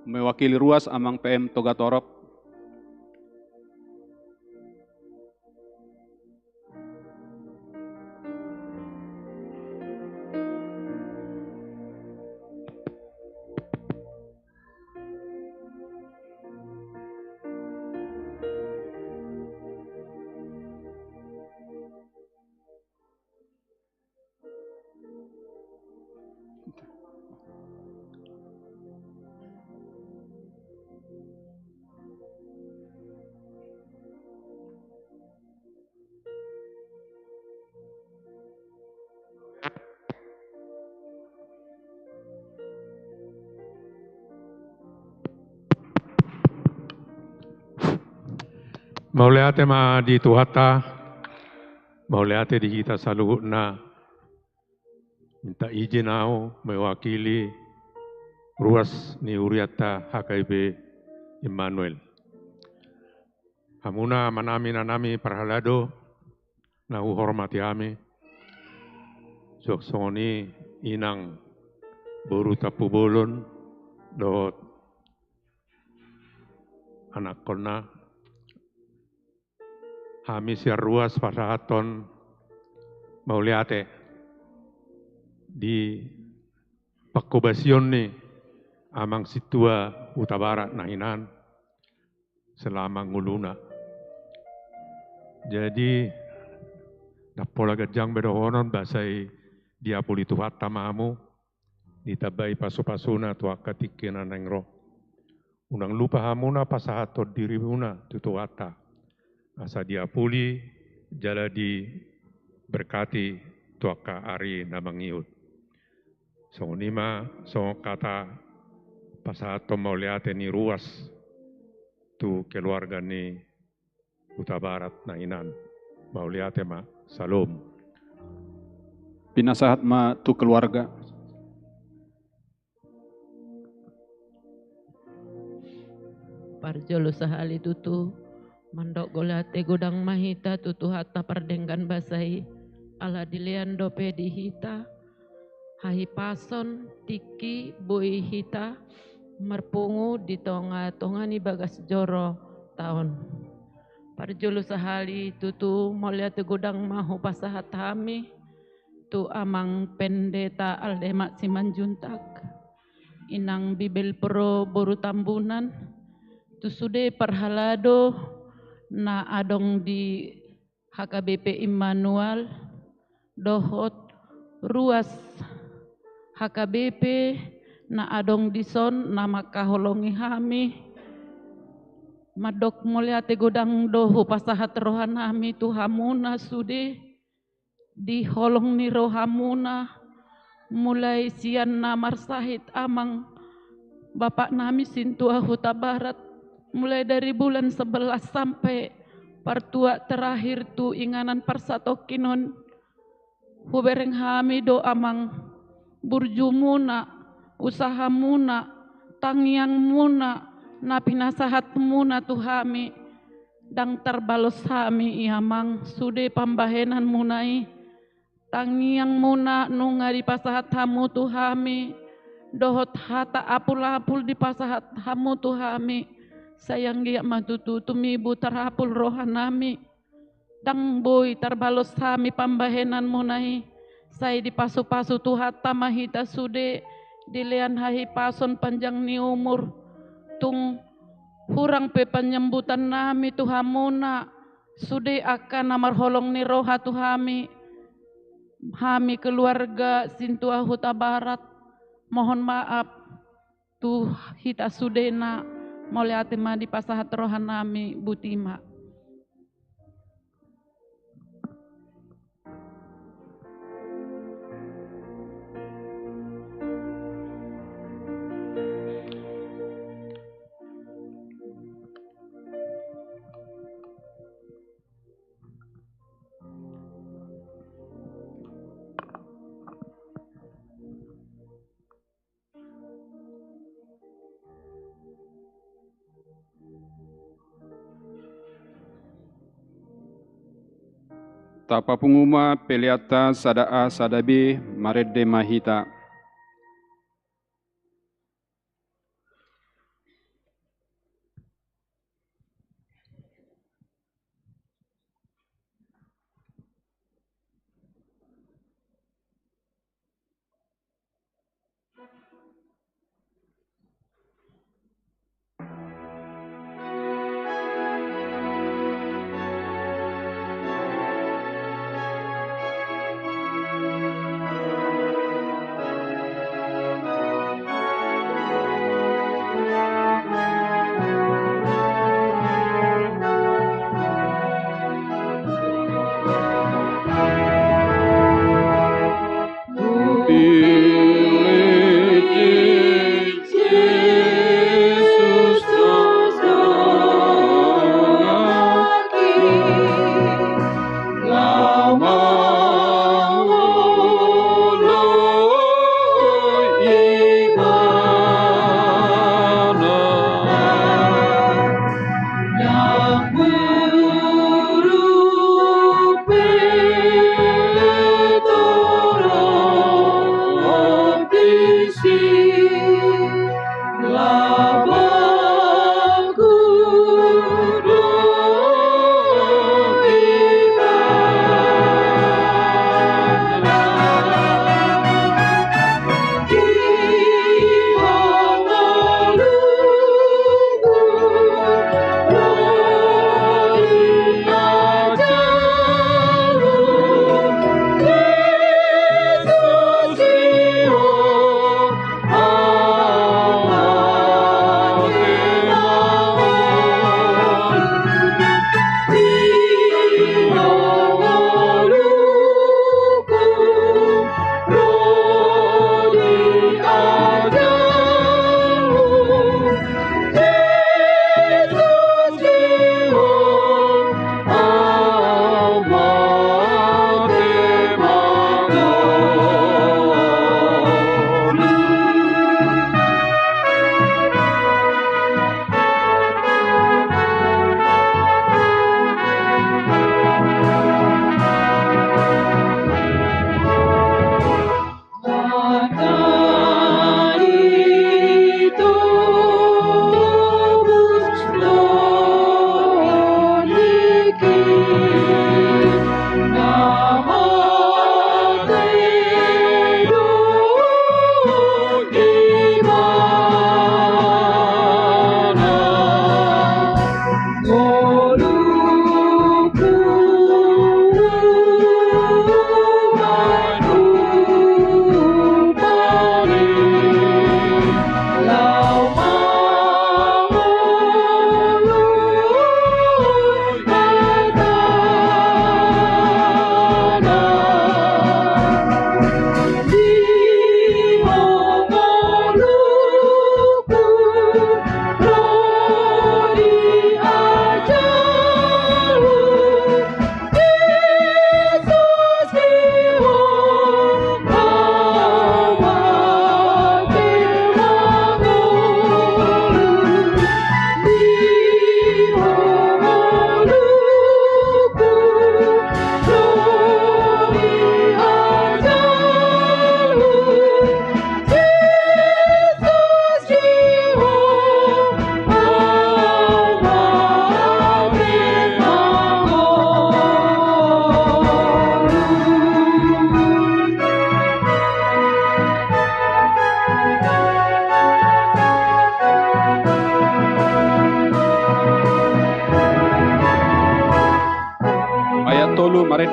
Mewakili ruas Amang P M Togatorop. Mauliate ma di Tuhanta, mauliate di hita saluhutna. Minta izin ahu mewakili ruas ni hurianta H K B P Immanuel. Hamuna amanami, inanami parhalado, na huhormati hami, suang songon i inang boru Tampubolon dohot anakkonna, hami sian ruas pasahathon mauliate di panghobasion ni Amang Sintua Hutabarat na hinan selama ngoluna. Jadi, ndang pola ganjang be dohonon, ba sai diapuli Tuhanta ma hamu, ditambai pasupasuna tu angka tingki na naeng ro. Unang lupa hamuna pasahathon dirimuna tu Tuhanta, asa diapuli jala diberkati tu angka ari na mangihut. Songon i ma songon hata pasahathon mauliate ni ruas tu keluarga ni Hutabarat na hinan. Mauliate ma. Syalom. Pinasahat ma tu keluarga. Parjolo sahali tutu, mandok mauliate godang ma hita tu Tuhanta pardenggan basa i, ala dilean dope di hita hahipason tingki boi hita marpungu di tongatonga ni bagas joro ta on. Parjolo sahali tutu mauliate godang ma hupasahat hami tu Amang Pendeta Aldemat Simanjuntak, Inang Bibelvrouw boru Tambunan, tu sude parhalado na adong di H K B P Immanuel, dohot ruas H K B P na adong dison na mangkaholongi hami. Mandok mauliate godang do hupasahat rohanami tu hamuna sude, di holong ni rohamuna, mulai sian na marsahit amang bapaknami Sintua Hutabarat, mulai dari bulan sebelas sampai partuat terakhir tu inganan parsatongkinon. Hubereng hami do amang burjumuna, usahamuna, tangiangmuna, na pinasahatmuna tu hami. Ndang tarbalos hami i amang sude pambahenanmuna i. Tangiangmuna nunga dipasahat hamu tu hami, dohot hata apulapul dipasahat hamu tu hami. Sai anggiat ma tutu tumibu tarapul rohanami. Ndang boi tarbalos hami pambahenanmuna i. Sai dipasupasu Tuhanta ma hita sude, dilean hahipason, panjang ni umur. Tung hurang pe panyambutannami tu hamuna, sude angka na marholong ni roha tu hami, hami keluarga Sintua Hutabarat, mohon maaf tu hita sudena. Mauliate ma dipasahat rohanami, boti ma. Tapapungu ma peleanta sada A sada B, marende ma hita.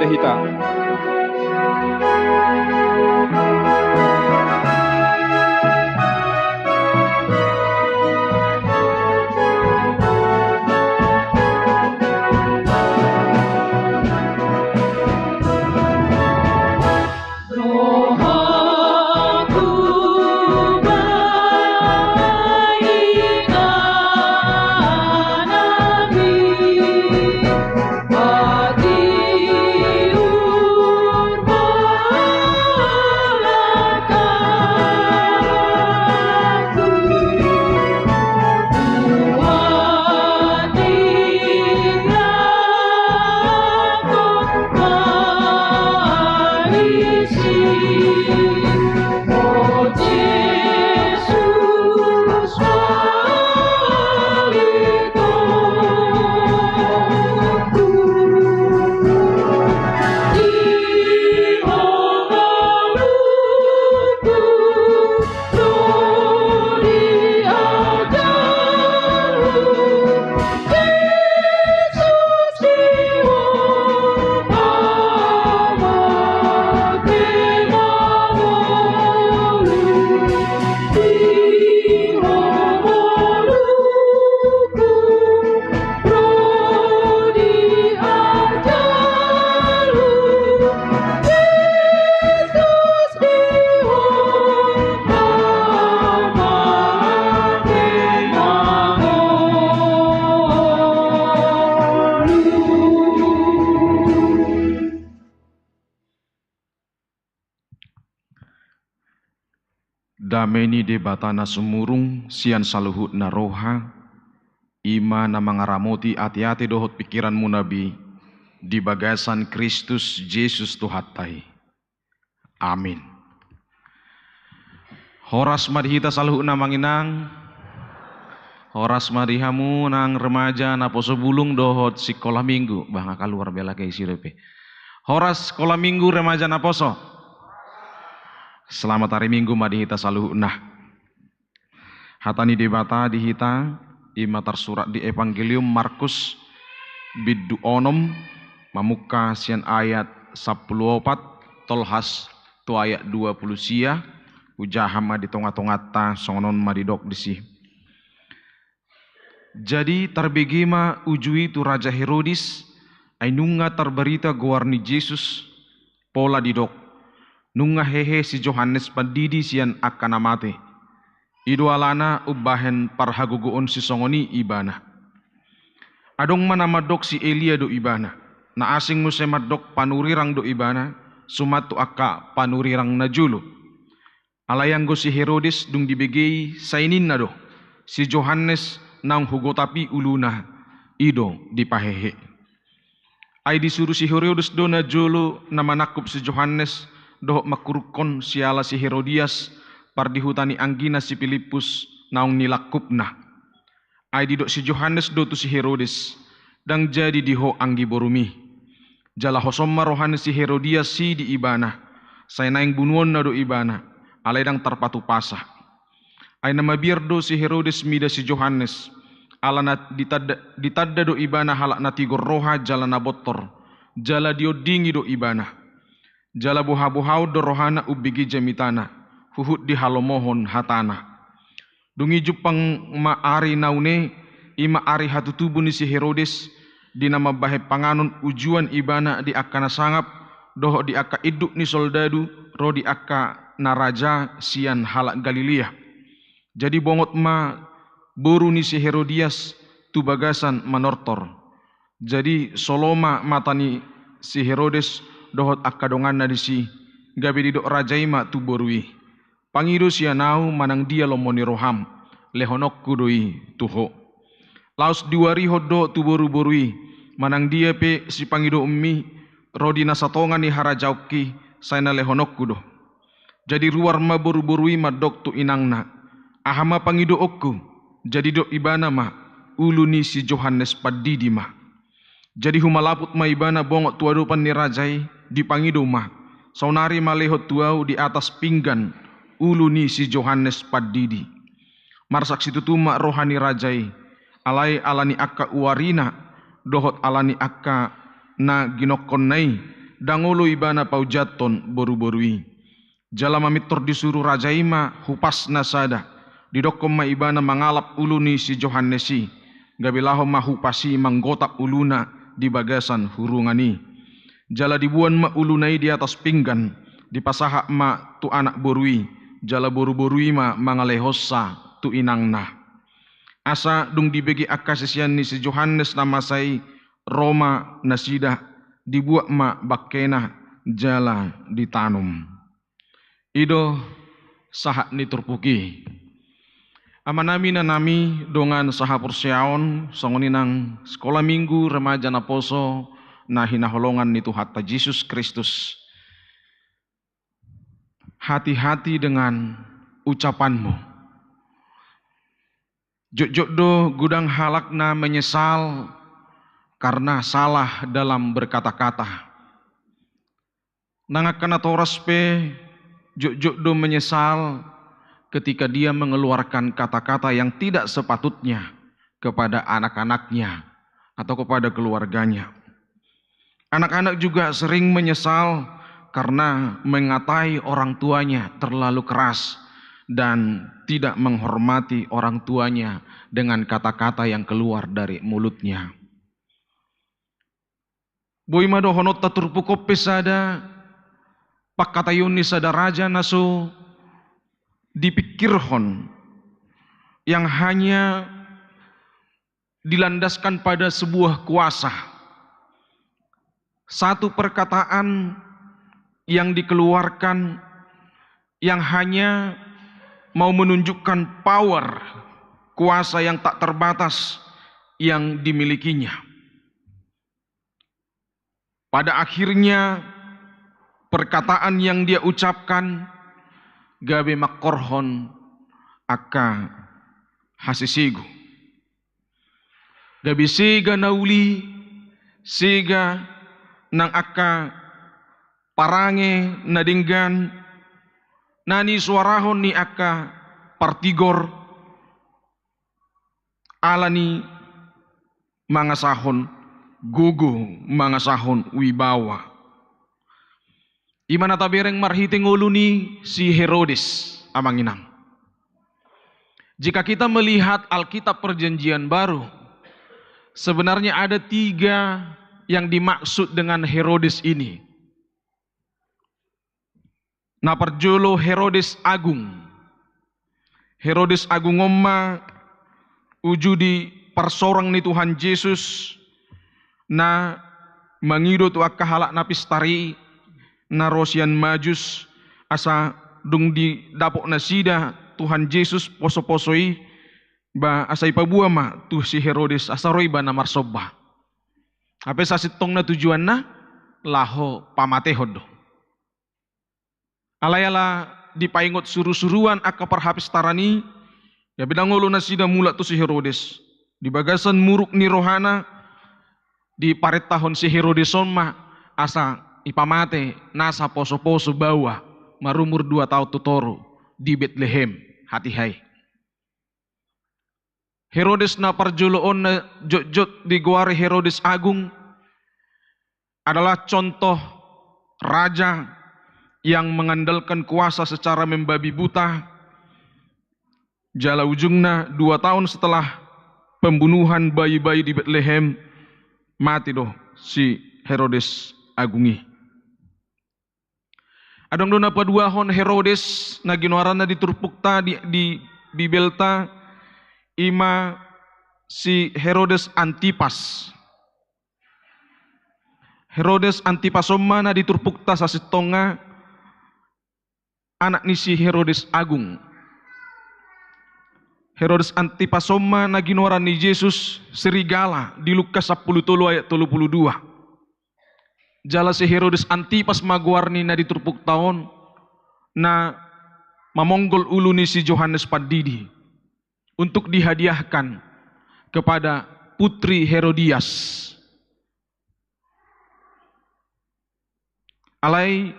Hita. Dame ni Debata na sumurung sian saluhutna roha, i ma na mangaramoti ateate dohot pingkiranmuna be di bagasan Kristus Jesus Tuhanta i. Amin. Horas ma di hita saluhutna, Amang Inang. Horas ma di hamu nang remaja naposo bulung dohot sikola minggu. Bah, nga kaluar be lagi isi dope. Horas sikola minggu, remaja naposo. Selamat hari Minggu ma di hita saluhutna. Hata ni Debata di hita, i ma tarsurat di Evangelium Markus, bindu onom, mamungka sian ayat sampulu opat, tolhas tu ayat dua pulu sia, hujaha ma di tongatonganta, songon on ma didok disi. Jadi tarbege ma uju i tu Raja Herodes, ai nunga tarbarita goar ni Jesus, pola didok, nunga hehe si Johannes Pandidi sian angka na mate. I do alana umbahen parhagogoon sisongon i ibana. Adong ma na mandok si Elia do ibana, na asing muse mandok panurirang do ibana, suman tu angka panurirang na jolo. Alai anggo si Herodes dung dibege i, sai ninna do, si Johannes naung hugotapi uluna, i do dipahehe. Ai disuru si Herodes do na jolo na manangkup si Johannes dohot mangkurukkon siala si Herodias pardihuta ni anggina si Pilippus naung nilangkupna. Ai didok si Johannes do tu si Herodes, ndang jadi di ho anggi borumi. Jala hosom ma roha ni si Herodias i di ibana, sai naeng bunuonna do ibana, alai ndang tarpatupasa. Ai na mabiar do si Herodes mida si Johannes, ala na ditanda, ditanda do ibana halak na tigor roha jala na bontor, jala diondingi do ibana. Jala bohabohaon do rohana umbege jamitana, huhut dihalomohon hatana. Dung i jumpang ma ari na une, i ma ari hatutubu ni si Herodes, di na mambahen panganon ujuan ibana di angka na sangap, dohot di angka induk ni soldadu, ro di angka na raja sian halak Galilea. Jadi bongot ma boru ni si Herodias tu bagasan manortor. Jadi solo ma mata ni si Herodes dohot angka donganna disi, gabe didok raja i ma tu boru i, "Pangido sian ahu manang dia lomo ni roham, lehononku do i tu ho." Laos diuarihon do tu boruboru i, manang dia pe sipangidoonmi ro di na satonga ni harajaonki, sai na lehononku do. Jadi ruar ma boruboru i mandok tu inangna, "Aha ma pangidoonku?" Jadi didok ibana ma, "Ulu ni si Johannes Pandidi ma." Jadi humalaput ma ibana bongot tu adopan ni raja i, dipangido ma, "Saonari ma lehon tu ahu di atas pinggan ulu ni si Johannes Pandidi." Marsak situtu ma roha ni raja i, alai ala ni angka uarina dohot ala ni angka na ginokkonna i, Ndang olo ibana paujathon boruboru i. Jala mamintor disuru raja i ma hupasna sada, didokkon ma ibana mangalap ulu ni si Johannes i, gabe laho ma hupas i manggotap uluna di bagasan hurungan i. Jala diboan ma uluna i di atas pinggan, dipasahat ma tu anak boru i, jala boruboru i ma mangalehonsa tu inangna. Asa dung dibege angka sisean ni si Johannes na masa i, ro ma nasida, dibuat ma bangkena jala ditanom. I do sahat ni turpuk i. Amanami, inanami, dongan sahaporseaon, songon i nang Sekolah Minggu Remaja Naposo na hinaholongan ni Tuhanta Jesus Kristus. Hati-hati dengan ucapanmu. Jotjot do godang halak na menyesal karena salah dalam berkata-kata. Nang angka natoras pe jotjot do menyesal ketika dia mengeluarkan kata-kata yang tidak sepatutnya kepada anak-anaknya atau kepada keluarganya. Anak-anak juga sering menyesal karena mengatai orang tuanya terlalu keras dan tidak menghormati orang tuanya dengan kata-kata yang keluar dari mulutnya. Boi ma dohononta turpuk on pe sada pangkataion ni sada raja na so dipikirhon, yang hanya dilandaskan pada sebuah kuasa. Satu perkataan yang dikeluarkan yang hanya mau menunjukkan power, kuasa yang tak terbatas yang dimilikinya. Pada akhirnya, perkataan yang dia ucapkan gabe mangkorhon angka hasisegu. Gabe sega na uli, sega nang angka parange na denggan, na nisuarahon ni angka partigor, ala ni mangasahon gogo, mangasahon wibawa. I ma na tabereng marhite ngolu ni si Herodes, amang inang. Jika kita melihat Alkitab Perjanjian Baru, sebenarnya ada tiga yang dimaksud dengan Herodes ini. Na parjolo Herodes Agung. Herodes Agung on ma uju di parsorang ni Tuhan Jesus na mangido tu angka halak na pistar i na ro sian Majus, asa dung didapot nasida Tuhan Jesus posoposo i, ba asa ipaboa ma tu si Herodes asa ro ibana marsomba. Hape sasintongna tujuanna laho pamatehon do. Alai ala dipaingot surusuruan angka parhapistaran i, gabe ndang olo nasida mulak tu si Herodes. Di bagasan muruk ni rohana, diparentahon si Herodes on ma asa ipamate nasa posoposo baoa marumur dua taon tu toru di Betlehem hatiha i. Herodes na parjolo on na jotjot digoari Herodes Agung adalah contoh raja yang mengandalkan kuasa secara membabi buta. Jala ujungna dua taon setelah pembunuhan bayi-bayi di Betlehem, mate do si Herodes Agung i. Adong do na paduahon Herodes na ginoaranna di turpukta di, di Bibelta, i ma si Herodes Antipas. Herodes Antipas on ma na di turpukta sasintongna anak ni si Herodes Agung. Herodes Antipas on ma na ginoaran ni Jesus serigala di Lukas sampulu tolu ayat tolu pulu dua. Jala si Herodes Antipas ma goar ni na di turpukta on, na mamonggol ulu ni si Johannes Pandidi untuk dihadiahkan kepada Putri Herodias. Alai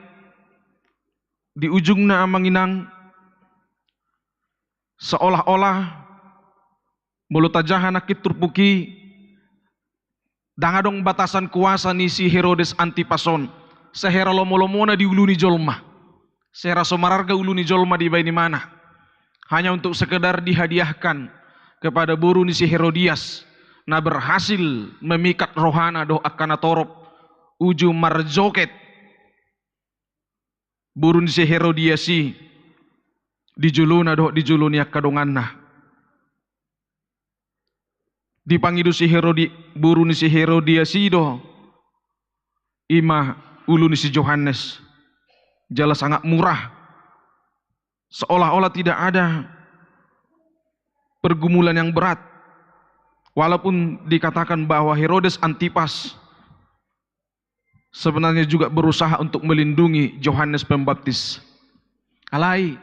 di ujungna, amang inang, seolah-olah molo tajaha nangkin turpuk i, ndang adong batasan kuasa ni si Herodes Antipas on. Sahera lomo-lomona di ulu ni jolma, sahera so mararga ulu ni jolma dibaen imana, hanya untuk sekedar dihadiahkan kepada boru ni si Herodias, na berhasil memikat rohana dohot angka na torop uju marjoget boru ni si Herodias i di jolona dohot di jolo ni angka donganna. Dipangido si Herodi-, boru ni si Herodias i do, i ma ulu ni si Johannes. Jala sangat murah. Seolah-olah tidak ada pergumulan yang berat. Walaupun dikatakan bahwa Herodes Antipas sebenarnya juga berusaha untuk melindungi Johannes Pembaptis. Alai,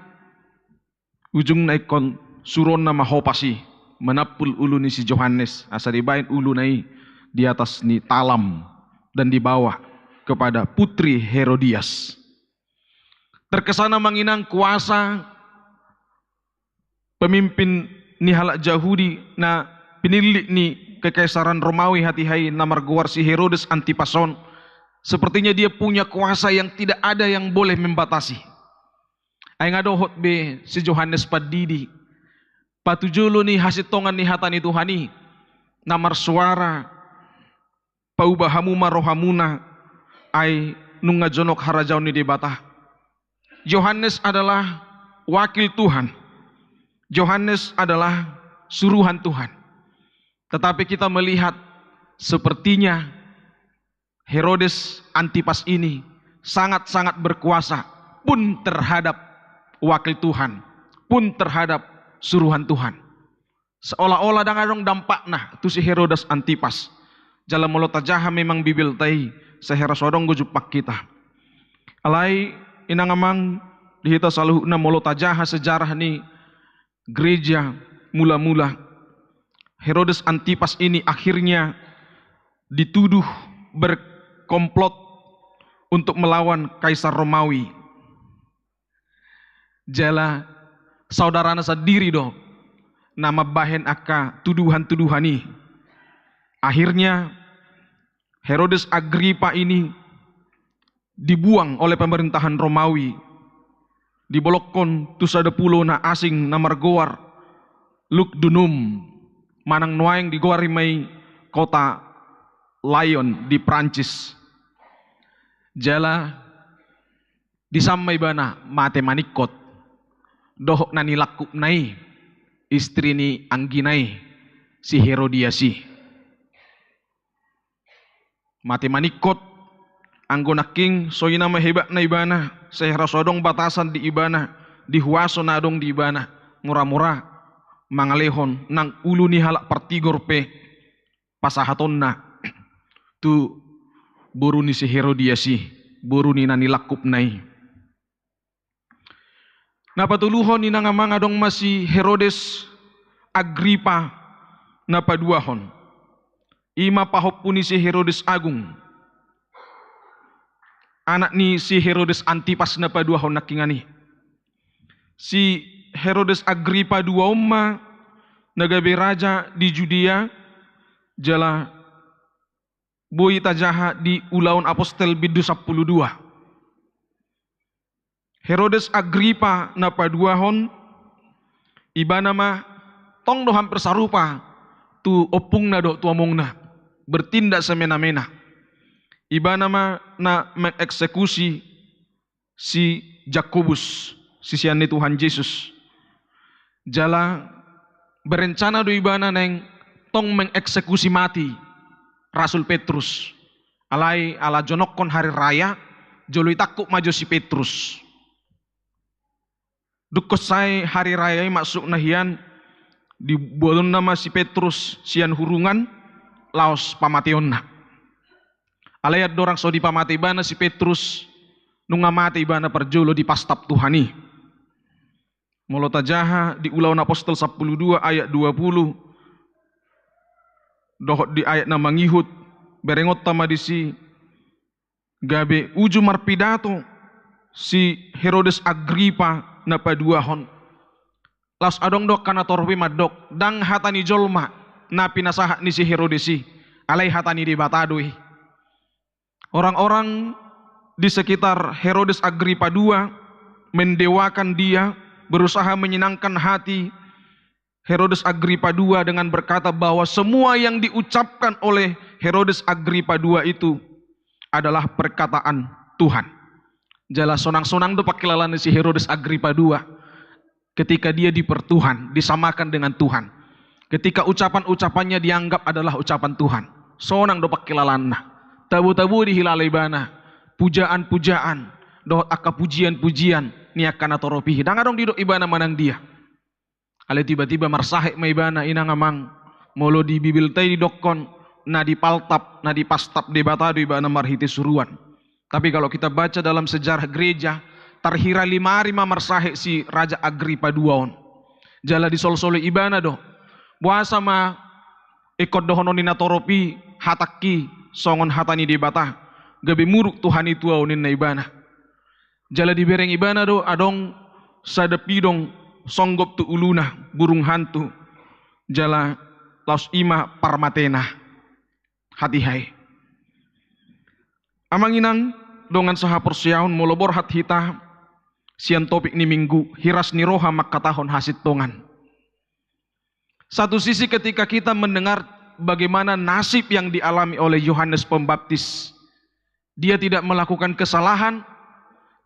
ujungna ingkon suruonna ma hopas i manampul ulu ni si Johannes, asa dibaen uluna i di atas ni talam dan dibawa kepada putri Herodias. Terkesan amang inang kuasa pemimpin ni halak Jahudi na pinillit ni kekaisaran Romawi hatiha i na margoar si Herodes Antipas on, sepertinya dia punya kuasa yang tidak ada yang boleh membatasi. Ai nga dohot be si Johannes Pandidi, patujolo ni hasintongan ni hata ni Tuhan i, na marsuara, pauba hamu ma rohamuna, ai nunga jonok harajaon ni Debata. Johannes adalah wakil Tuhan. Johannes adalah suruhan Tuhan. Tetapi kita melihat sepertinya Herodes Antipas ini sangat-sangat berkuasa pun terhadap wakil Tuhan, pun terhadap suruhan Tuhan. Seolah-olah ndang adong dampakna tu si Herodes Antipas. Jala molo tajaha memang Bibelta i, sahera so adong do jumpang hita. Alai, inang amang, di hita saluhutna molo tajaha sejarah ni gereja mula-mula, Herodes Antipas ini akhirnya dituduh berkomplot untuk melawan Kaisar Romawi. Jala saudarana sandiri do na mambahen angka tuduhan-tuduhan i. Akhirnya Herodes Agripa ini dibuang oleh pemerintahan Romawi, dibolongkon tu sada pulo na asing na margoar Lugdunum, manang nuaeng digoari ma i kota Lyon di Prancis. Jala disamma ibana mate maningkot dohot na nilangkupna i, istri ni anggina i, si Herodias i. Mate maningkot, anggo nangkin songon i nama hebatna ibana, sahera so adong batasan di ibana, di huaso na adong di ibana, mura-mura mangalehon nang ulu ni halak partigor pe pasahatonna tu boru ni si Herodias i, boru ni na nilangkupna i. Na patoluhon, inang amang, adong ma si Herodes Agripa na paduahon. I ma pahompu ni si Herodes Agung, anak ni si Herodes Antipas na paduahon nangkiningan i. Si Herodes Agripa dua on ma na gabe raja di Judea, jala boi tajaha di Ulaon Apostel bindu sampulu dua. Herodes Agripa na paduahon, ibana ma, tong do hampir sarupa tu ompungna dohot tu amongna, bertindak semena-mena. Ibana ma na mengeksekusi si Jakobus, sisean ni Tuhan Jesus. Jala berencana do ibana naeng tong mengeksekusi mati Rasul Petrus. Alai ala jonokkon hari raya, jolo ditangkup ma jo si Petrus. Dungkon sae hari raya i, maksudna hian, dibuatonna ma si Petrus sian hurungan laos pamateonna. Alai andorang so dipamate ibana si Petrus, nunga mate ibana parjolo dipastap Tuhan i. Molo tajaha di Ulaon Apostel sampulu dua ayat dua pulu dohot di ayat na mangihut, berengonta ma disi, gabe uju marpidato si Herodes Agripa na paduahon. Laos adong do angka na torop i mandok, ndang hata ni jolma na pinasahat ni si Herodes i, alai hata ni Debata do i. Orang-orang di sekitar Herodes Agripa dua, mendewakan dia, berusaha menyenangkan hati Herodes Agripa dua dengan berkata bahwa semua yang diucapkan oleh Herodes Agripa dua itu adalah perkataan Tuhan. Jala sonang-sonang do pangkilalaan ni si Herodes Agripa dua ketika dia dipertuhan, disamakan dengan Tuhan. Ketika ucapan-ucapannya dianggap adalah ucapan Tuhan. Sonang do pangkilalaanna. Tabo-tabo dihilala ibana pujaan-pujaan dohot angka pujian-pujian ni angka natorop i. Ndang adong didok ibana manang dia. Alai tiba-tiba marsahit ma ibana, inang amang, molo di Bibelta i didokkon na dipaltap, na dipastap Debata do ibana marhite suruan. Tapi kalau kita baca dalam sejarah gereja, tarhira lima ari ma marsahit si Raja Agripa dua on. Jala disolsoli ibana do, boasa ma ingkon dohonon ni natorop i hatangki songon hata ni Debata, gabe muruk tu hanitua on, ninna ibana. Jala dibereng ibana do adong sada pidong songgop tu uluna, burung hantu, jala laos i ma parmatena hatiha i. Amang inang dongan sahaporseaon, molo borhat hita sian topik ni Minggu, hiras ni roha mangkatahon hasintongan. Satu sisi, ketika kita mendengar bagaimana nasib yang dialami oleh Yohanes Pembaptis, dia tidak melakukan kesalahan,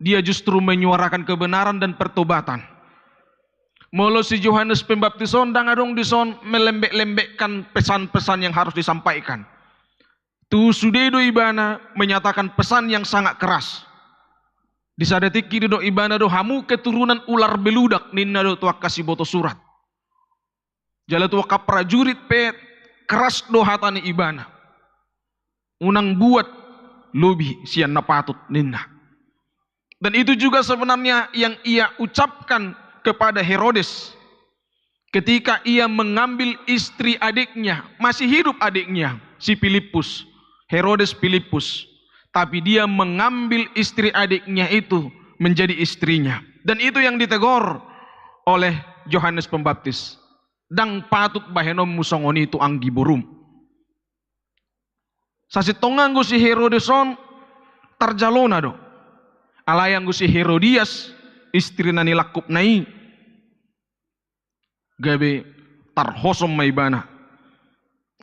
dia justru menyuarakan kebenaran dan pertobatan. Molo si Johannes Pembaptis on, ndang adong dison melembek-lembekkan pesan-pesan yang harus disampaikan. Tu sude do ibana menyatakan pesan yang sangat keras. Di sada tingki didok ibana do, "Hamu keturunan ular beludak," ninna do tu angka siboto surat. Jala tu angka prajurit pe keras do hata ni ibana. "Unang buat lobi sian na patut," ninna. Dan itu juga sebenarnya yang ia ucapkan kepada Herodes ketika ia mengambil istri adiknya, masih hidup adiknya, si Filipus, Herodes Filipus. Tapi dia mengambil istri adiknya itu menjadi istrinya. Dan itu yang ditegur oleh Johannes Pembaptis. "Ndang patut bahenonmu songon i tu anggi borum." Sasintongna anggo si Herodes on tarjalona do. Alai anggo si Herodias, istri na nilangkupna i, gabe tarhosom ma ibana.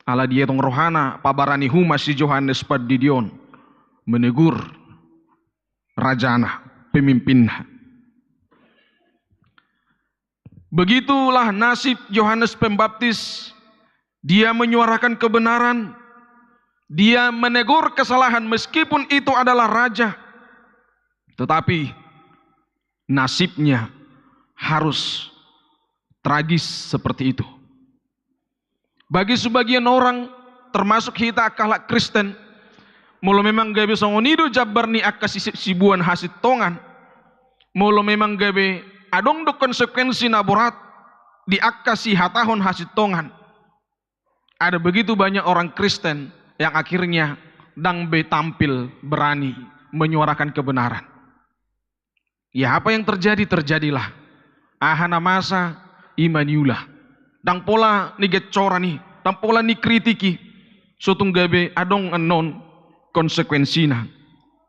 Ala dietong rohana pabarani huma si Johannes Pandidi on menegur rajana, pemimpinna. Begitulah nasib Johannes Pembaptis. Dia menyuarakan kebenaran, dia menegur kesalahan meskipun itu adalah raja. Tetapi nasibnya harus tragis seperti itu. Bagi sebagian orang, termasuk hita angka halak Kristen, molo memang gabe songon i do jambar ni angka sisipsibuan hasintongan, molo memang gabe adong do konsekuensi na borat di angka sihatahon hasintongan, ada begitu banyak orang Kristen yang akhirnya ndang be tampil berani menyuarakan kebenaran. Ya, apa yang terjadi, terjadilah. Aha na masa, i ma niula. Ndang pola nigencoran i, ndang pola nikritik i, so tung gabe adong annon konsekuensina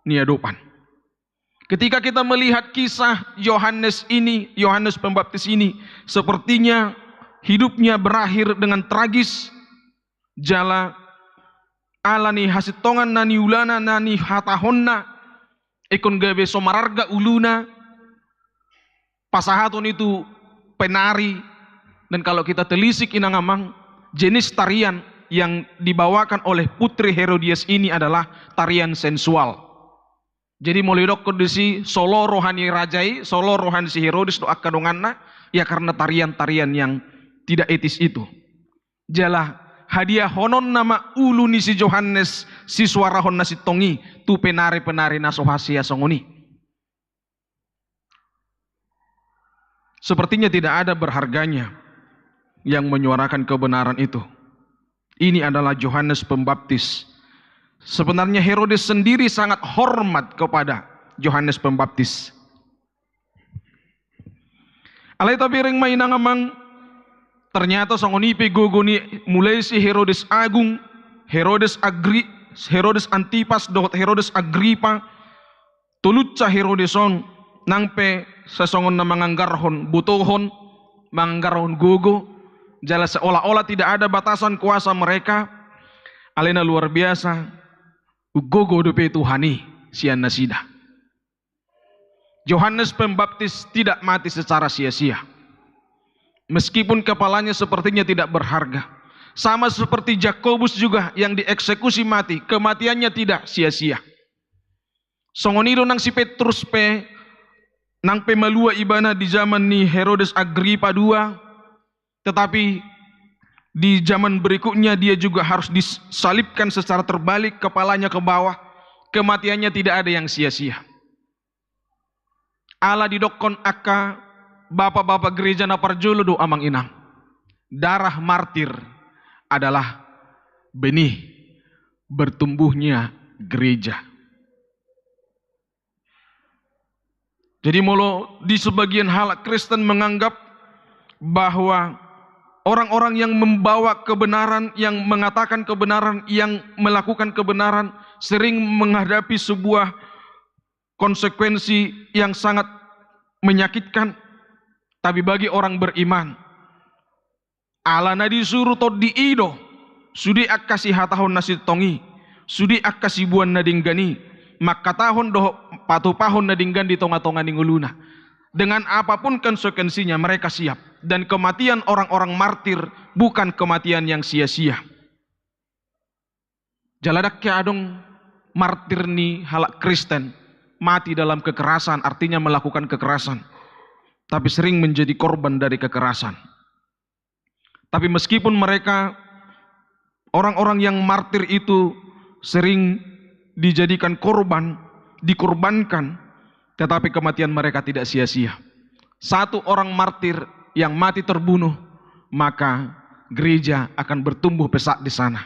niadopan. Ketika kita melihat kisah Yohanes ini, Yohanes Pembaptis ini, sepertinya hidupnya berakhir dengan tragis, jala ala ni hasintongan na niulana, na nihatahonna, ingkon gabe so mararga uluna, pasahaton i tu penari. Dan kalau kita telisik, inang amang, jenis tarian yang dibawakan oleh Putri Herodias ini adalah tarian sensual. Jadi molo didokkon disi, so lo roha ni raja i, so lo roha ni si Herodes dohot angka donganna, ya karena tarian-tarian yang tidak etis itu. Jala hadiahononna ma ulu ni si Johannes sisuarahon na sintong i tu penari-penari na so hasea songon i. Sepertinya tidak ada berharganya yang menyuarakan kebenaran itu. Ini adalah Johannes Pembaptis. Sebenarnya Herodes sendiri sangat hormat kepada Johannes Pembaptis. Alai tabereng ma, inang amang, ternyata songon i pe gogo ni, mulai si Herodes Agung, Herodes Agri-, Herodes Antipas dohot Herodes Agripa, Tolunsa Herodes on, nang pe sasongon na manganggarhon botohon, manganggarhon gogo, jala seolah-olah tidak ada batasan kuasa mereka, alai na luar biasa, gogo dope Tuhan i sian nasida. Yohanes Pembaptis tidak mati secara sia-sia. Meskipun kepalanya sepertinya tidak berharga. Sama seperti Jakobus juga yang dieksekusi mati, kematiannya tidak sia-sia. Songon i do nang si Petrus pe, nang pe malua ibana di zaman ni Herodes Agripa dua, tetapi di zaman berikutnya dia juga harus disalibkan secara terbalik, kepalanya ke bawah. Kematiannya tidak ada yang sia-sia. Ala didokkon angka bapa-bapa gereja na parjolo do, amang inang. Darah martir adalah benih bertumbuhnya gereja. Jadi, molo di sebagian halak Kristen menganggap bahwa orang-orang yang membawa kebenaran, yang mengatakan kebenaran, yang melakukan kebenaran, sering menghadapi sebuah konsekuensi yang sangat menyakitkan, tapi bagi orang beriman, ala na disuru Tondi i do, sude angka sihatahon na sintong i, sude angka siboan na denggan i, mangkatahon dohot patupahon na denggan di tonga-tonga ni ngoluna. Dengan apapun konsekuensinya, mereka siap. Dan kematian orang-orang martir bukan kematian yang sia-sia. Jala ndang hea adong martir ni halak Kristen mati dalam kekerasan, artinya melakukan kekerasan, tapi sering menjadi korban dari kekerasan. Tapi meskipun mereka, orang-orang yang martir itu sering dijadikan korban, dikorbankan, tetapi kematian mereka tidak sia-sia. Satu orang martir yang mati terbunuh, maka gereja akan bertumbuh pesat di sana.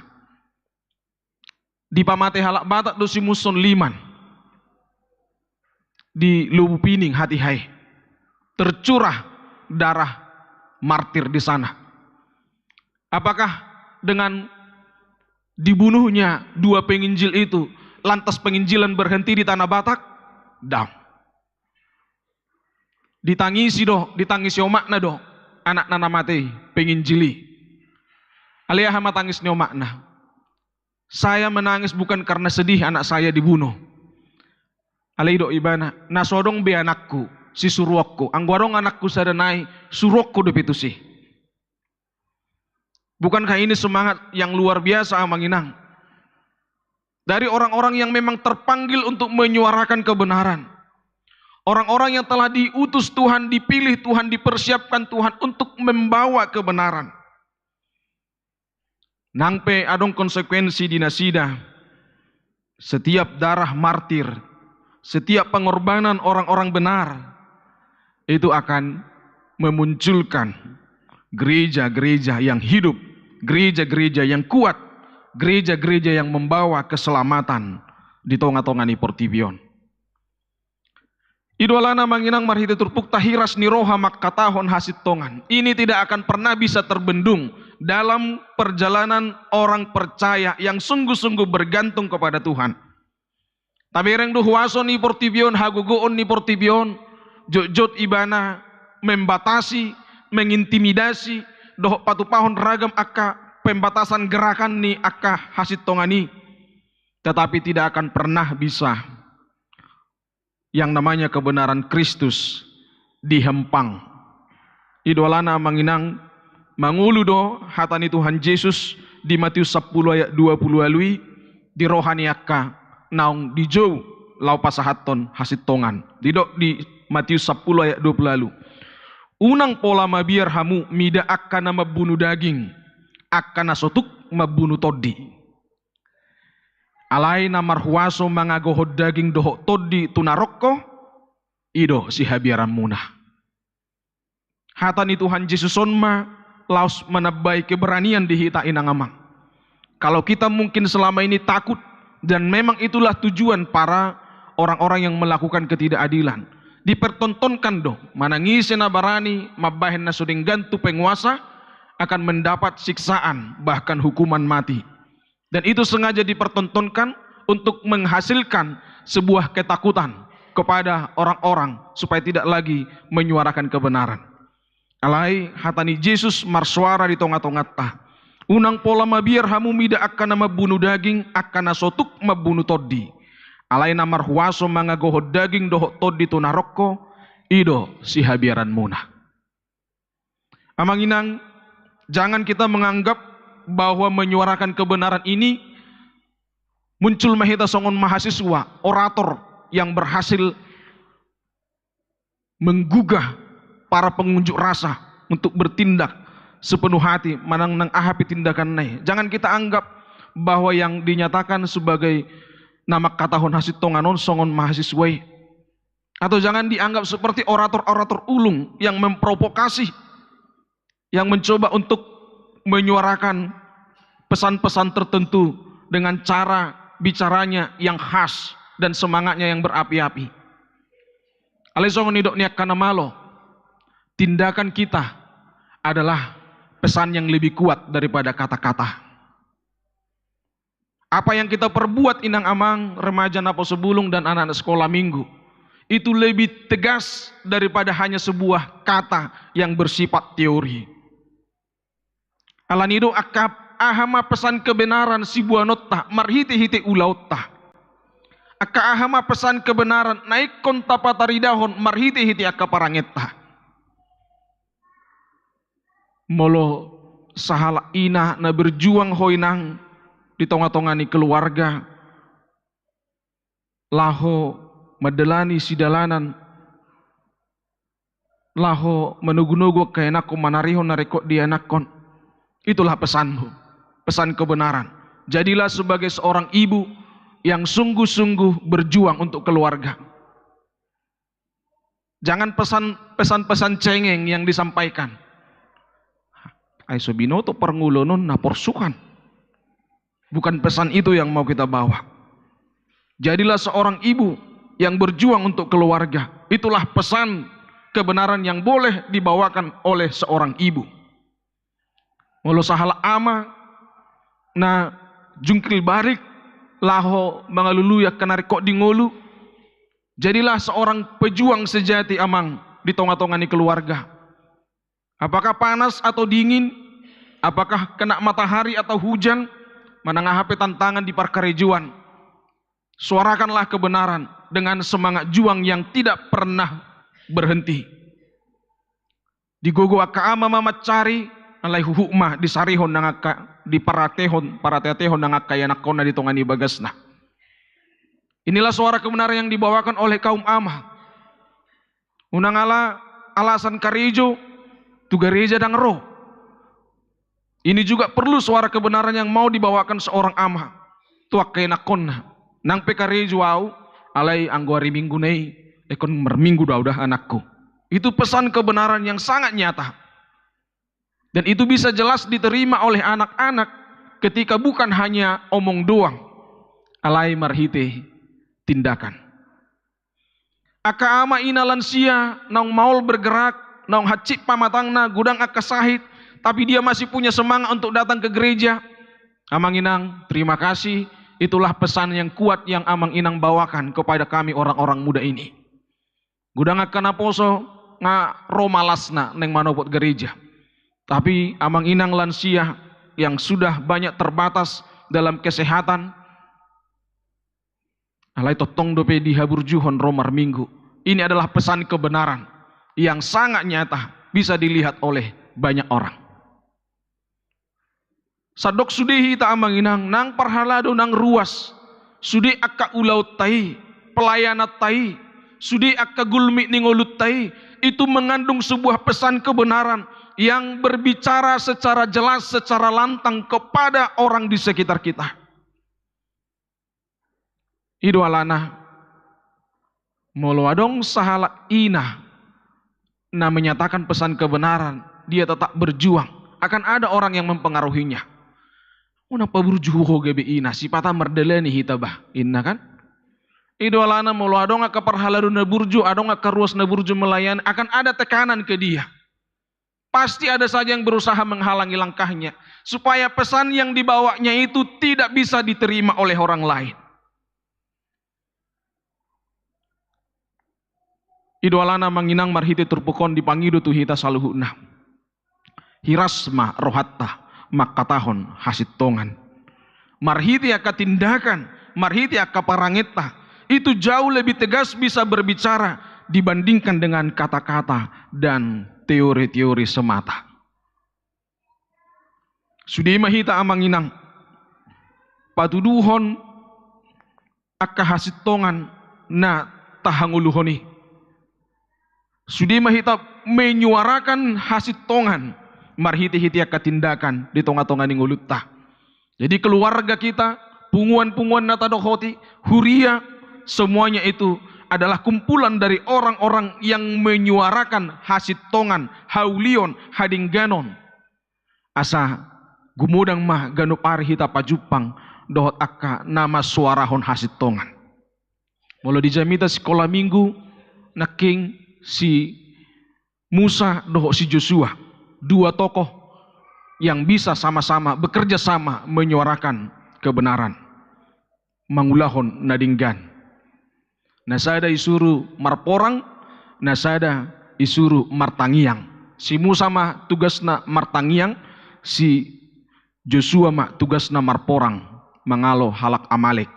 Dipamate halak Batak do si Muson Liman di Lubu Pining hatiha i. Tercurah darah martir di sana. Apakah dengan dibunuhnya dua penginjil itu, lantas penginjilan berhenti di Tanah Batak? Ndang. Ditangisi do, ditangisi omakna do anakna na mate i, penginjil i. Alai aha ma tangis ni omakna? "Saya menangis bukan karena sedih anak saya dibunuh." Alai didok ibana, "Na so adong be anakku, sisuruonku. Anggo adong anakku sada nai, suruonku dope tusi." Bukankah ini semangat yang luar biasa, amang inang? Dari orang-orang yang memang terpanggil untuk menyuarakan kebenaran. Orang-orang yang telah diutus Tuhan, dipilih Tuhan, dipersiapkan Tuhan untuk membawa kebenaran. Nang pe adong konsekuensi di nasida, setiap darah martir, setiap pengorbanan orang-orang benar, itu akan memunculkan gereja-gereja yang hidup, gereja-gereja yang kuat, gereja-gereja yang membawa keselamatan di tonga-tonga ni portibi on. I do alana, amang inang, marhite turpukta, hiras ni roha mangkatahon hasintongan ini tidak akan pernah bisa terbendung dalam perjalanan orang percaya yang sungguh-sungguh bergantung kepada Tuhan. Tabereng do huaso ni portibi on, hagogoon ni portibi on, jotjot ibana membatasi, mengintimidasi, dohot patupahon ragam angka pembatasan gerakan ni angka hasintongan i. Tetapi tidak akan pernah bisa yang namanya kebenaran Kristus dihempang. I do alana, amang inang, mangolu do hata ni Tuhan Jesus di Matius sampulu ayat dua pulu ualu i, di roha ni angka naung dijou laho pasahathon hasintongan. Didok di Matius sampulu ayat dua pulu ualu, "Unang pola mabiar hamu mida angka na mambunu daging, angka na so tuk mambunu tondi. Alai na marhuaso mangagohon daging dohot tondi tu na rongko, i do sihabiaranmuna." Hata ni Tuhan Jesus on ma laos manambai keberanian di hita, inang amang. Kalau kita mungkin selama ini takut, dan memang itulah tujuan para orang-orang yang melakukan ketidakadilan. Dipertontonkan do, manang ise na barani mambahen na so denggan tu penguasa akan mendapat siksaan, bahkan hukuman mati. Dan itu sengaja dipertontonkan untuk menghasilkan sebuah ketakutan. kepada orang-orang supaya tidak lagi menyuarakan kebenaran. Alai hata ni Jesus marsuara di tonga-tonganta. Unang pola mabiar hamu mida angka na mambunu daging, angka na so tuk mambunu tondi. Alai na marhuaso mangagohon daging dohot tondi tu narokko, i do sihabiaranmuna. Amang inang, jangan kita menganggap bahwa menyuarakan kebenaran ini muncul ma hita songon mahasiswa, orator yang berhasil menggugah para pengunjuk rasa untuk bertindak sepenuh hati manang nang aha pe tindakanna i. Jangan kita anggap bahwa yang dinyatakan sebagai na mangkatahon hasintongan on songon mahasiswa i. Atau jangan dianggap seperti orator-orator ulung yang memprovokasi, yang mencoba untuk menyuarakan pesan-pesan tertentu dengan cara bicaranya yang khas dan semangatnya yang berapi-api. Alai songon nidok ni angka na malo, tindakan kita adalah pesan yang lebih kuat daripada kata-kata. Apa yang kita perbuat, inang amang, remaja, naposobulung, dan anak-anak sekolah minggu, itu lebih tegas daripada hanya sebuah kata yang bersifat teori. Alani do angka aha ma pesan kebenaran siboanonta marhite-hite ulaonta. Angka aha ma pesan kebenaran na ingkon tapataridahon marhite-hite angka parangenta. Molo sahalak ina na berjuang ho inang di tonga-tonga ni keluarga, laho mandalani sidalanan, laho manogu-nogu angka anakkon, manarihon na ringkot di anakkon. Itulah pesanmu, pesan kebenaran. Jadilah sebagai seorang ibu yang sungguh-sungguh berjuang untuk keluarga. Jangan pesan, pesan-pesan cengeng yang disampaikan. Ai so binoto parngoluon on na porsukan. Bukan pesan itu yang mau kita bawa. Jadilah seorang ibu yang berjuang untuk keluarga. Itulah pesan kebenaran yang boleh dibawakan oleh seorang ibu. Molo sahalak ama na jungkil barik laho mangalului angka na ringkot di ngolu, jadilah seorang pejuang sejati, amang, di tonga-tonga ni keluarga. Apakah panas atau dingin, apakah kena matahari atau hujan, manang aha pe tantangan di parkarejoan, suarakanlah kebenaran dengan semangat juang yang tidak pernah berhenti. Digogo angka ama ma mansari, alai huhut ma disarihon nang angka, diparatehon, parateatehon nang angka ianakkonna di tonga ni bagasna. Inilah suara kebenaran yang dibawakan oleh kaum ama. Unang ala alasan karejo tu gareja ndang ro. Ini juga perlu suara kebenaran yang mau dibawakan seorang ama tu angka ianakkonna. Nang pe karejo au, alai anggo ari Minggu na i, ingkon marminggu do au da, anakku. Itu pesan kebenaran yang sangat nyata. Dan itu bisa jelas diterima oleh anak-anak ketika bukan hanya omong doang, alai marhite tindakan. Angka ama ina lansia, naung maol bergerak, naung hansit pamatangna, godang angka sahit, tapi dia masih punya semangat untuk datang ke gereja. Amang inang, terima kasih. Itulah pesan yang kuat yang amang inang bawakan kepada kami orang-orang muda ini. Godang angka naposo nga ro malasna naeng manopot gereja. Tapi amang inang lansia yang sudah banyak terbatas dalam kesehatan, alai tongtong dope dihaburjuhon ro marminggu. Ini adalah pesan kebenaran yang sangat nyata, bisa dilihat oleh banyak orang. Sandok sude hita, amang inang, nang parhalado nang ruas, sude angka ulaonta i, pelayananta i, sude angka gulmit ni ngolunta i, itu mengandung sebuah pesan kebenaran yang berbicara secara jelas, secara lantang kepada orang di sekitar kita. I do alana, molo adong sahalak ina na menyatakan pesan kebenaran, dia tetap berjuang, akan ada orang yang mempengaruhinya. Unang paburjuhu ho gabe ina, sipata mardalani hita bah, inna kan? I do alana molo adong angka parhalado na burju, adong angka ruas na burju melayani, akan ada tekanan ke dia. Pasti ada saja yang berusaha menghalangi langkahnya, supaya pesan yang dibawanya itu tidak bisa diterima oleh orang lain. I do alana, Amang Inang, marhite turpuk on dipangido tu hita saluhutna. Hiras ma rohanta mangkatahon hasintongan. Marhite angka tindakan, marhite angka parangenta, itu jauh lebih tegas bisa berbicara dibandingkan dengan kata-kata dan teori-teori semata. Sude ma hita, Amang Inang, patuduhon angka hasintongan na tahangoluhon i. Sude ma hita menyuarakan hasintongan marhite-hite angka tindakan di tonga-tonga ni ngolunta. Jadi keluarga kita, punguan-punguan na tadohoti, huria, semuanya itu adalah kumpulan dari orang-orang yang menyuarakan hasintongan, haulion, hadengganon. Asa gumodang ma ganup ari hita pajumpang dohot angka na mansuarahon hasintongan. Molo di jamita sikola minggu, nangkin si Musa dohot si Josua, dua tokoh yang bisa sama-sama bekerja sama menyuarakan kebenaran, mangulahon na denggan. Na sada isuru marporang, na sada isuru martangiang. Si Musa ma tugasna martangiang, si Josua ma tugasna marporang, mangalo halak Amalek.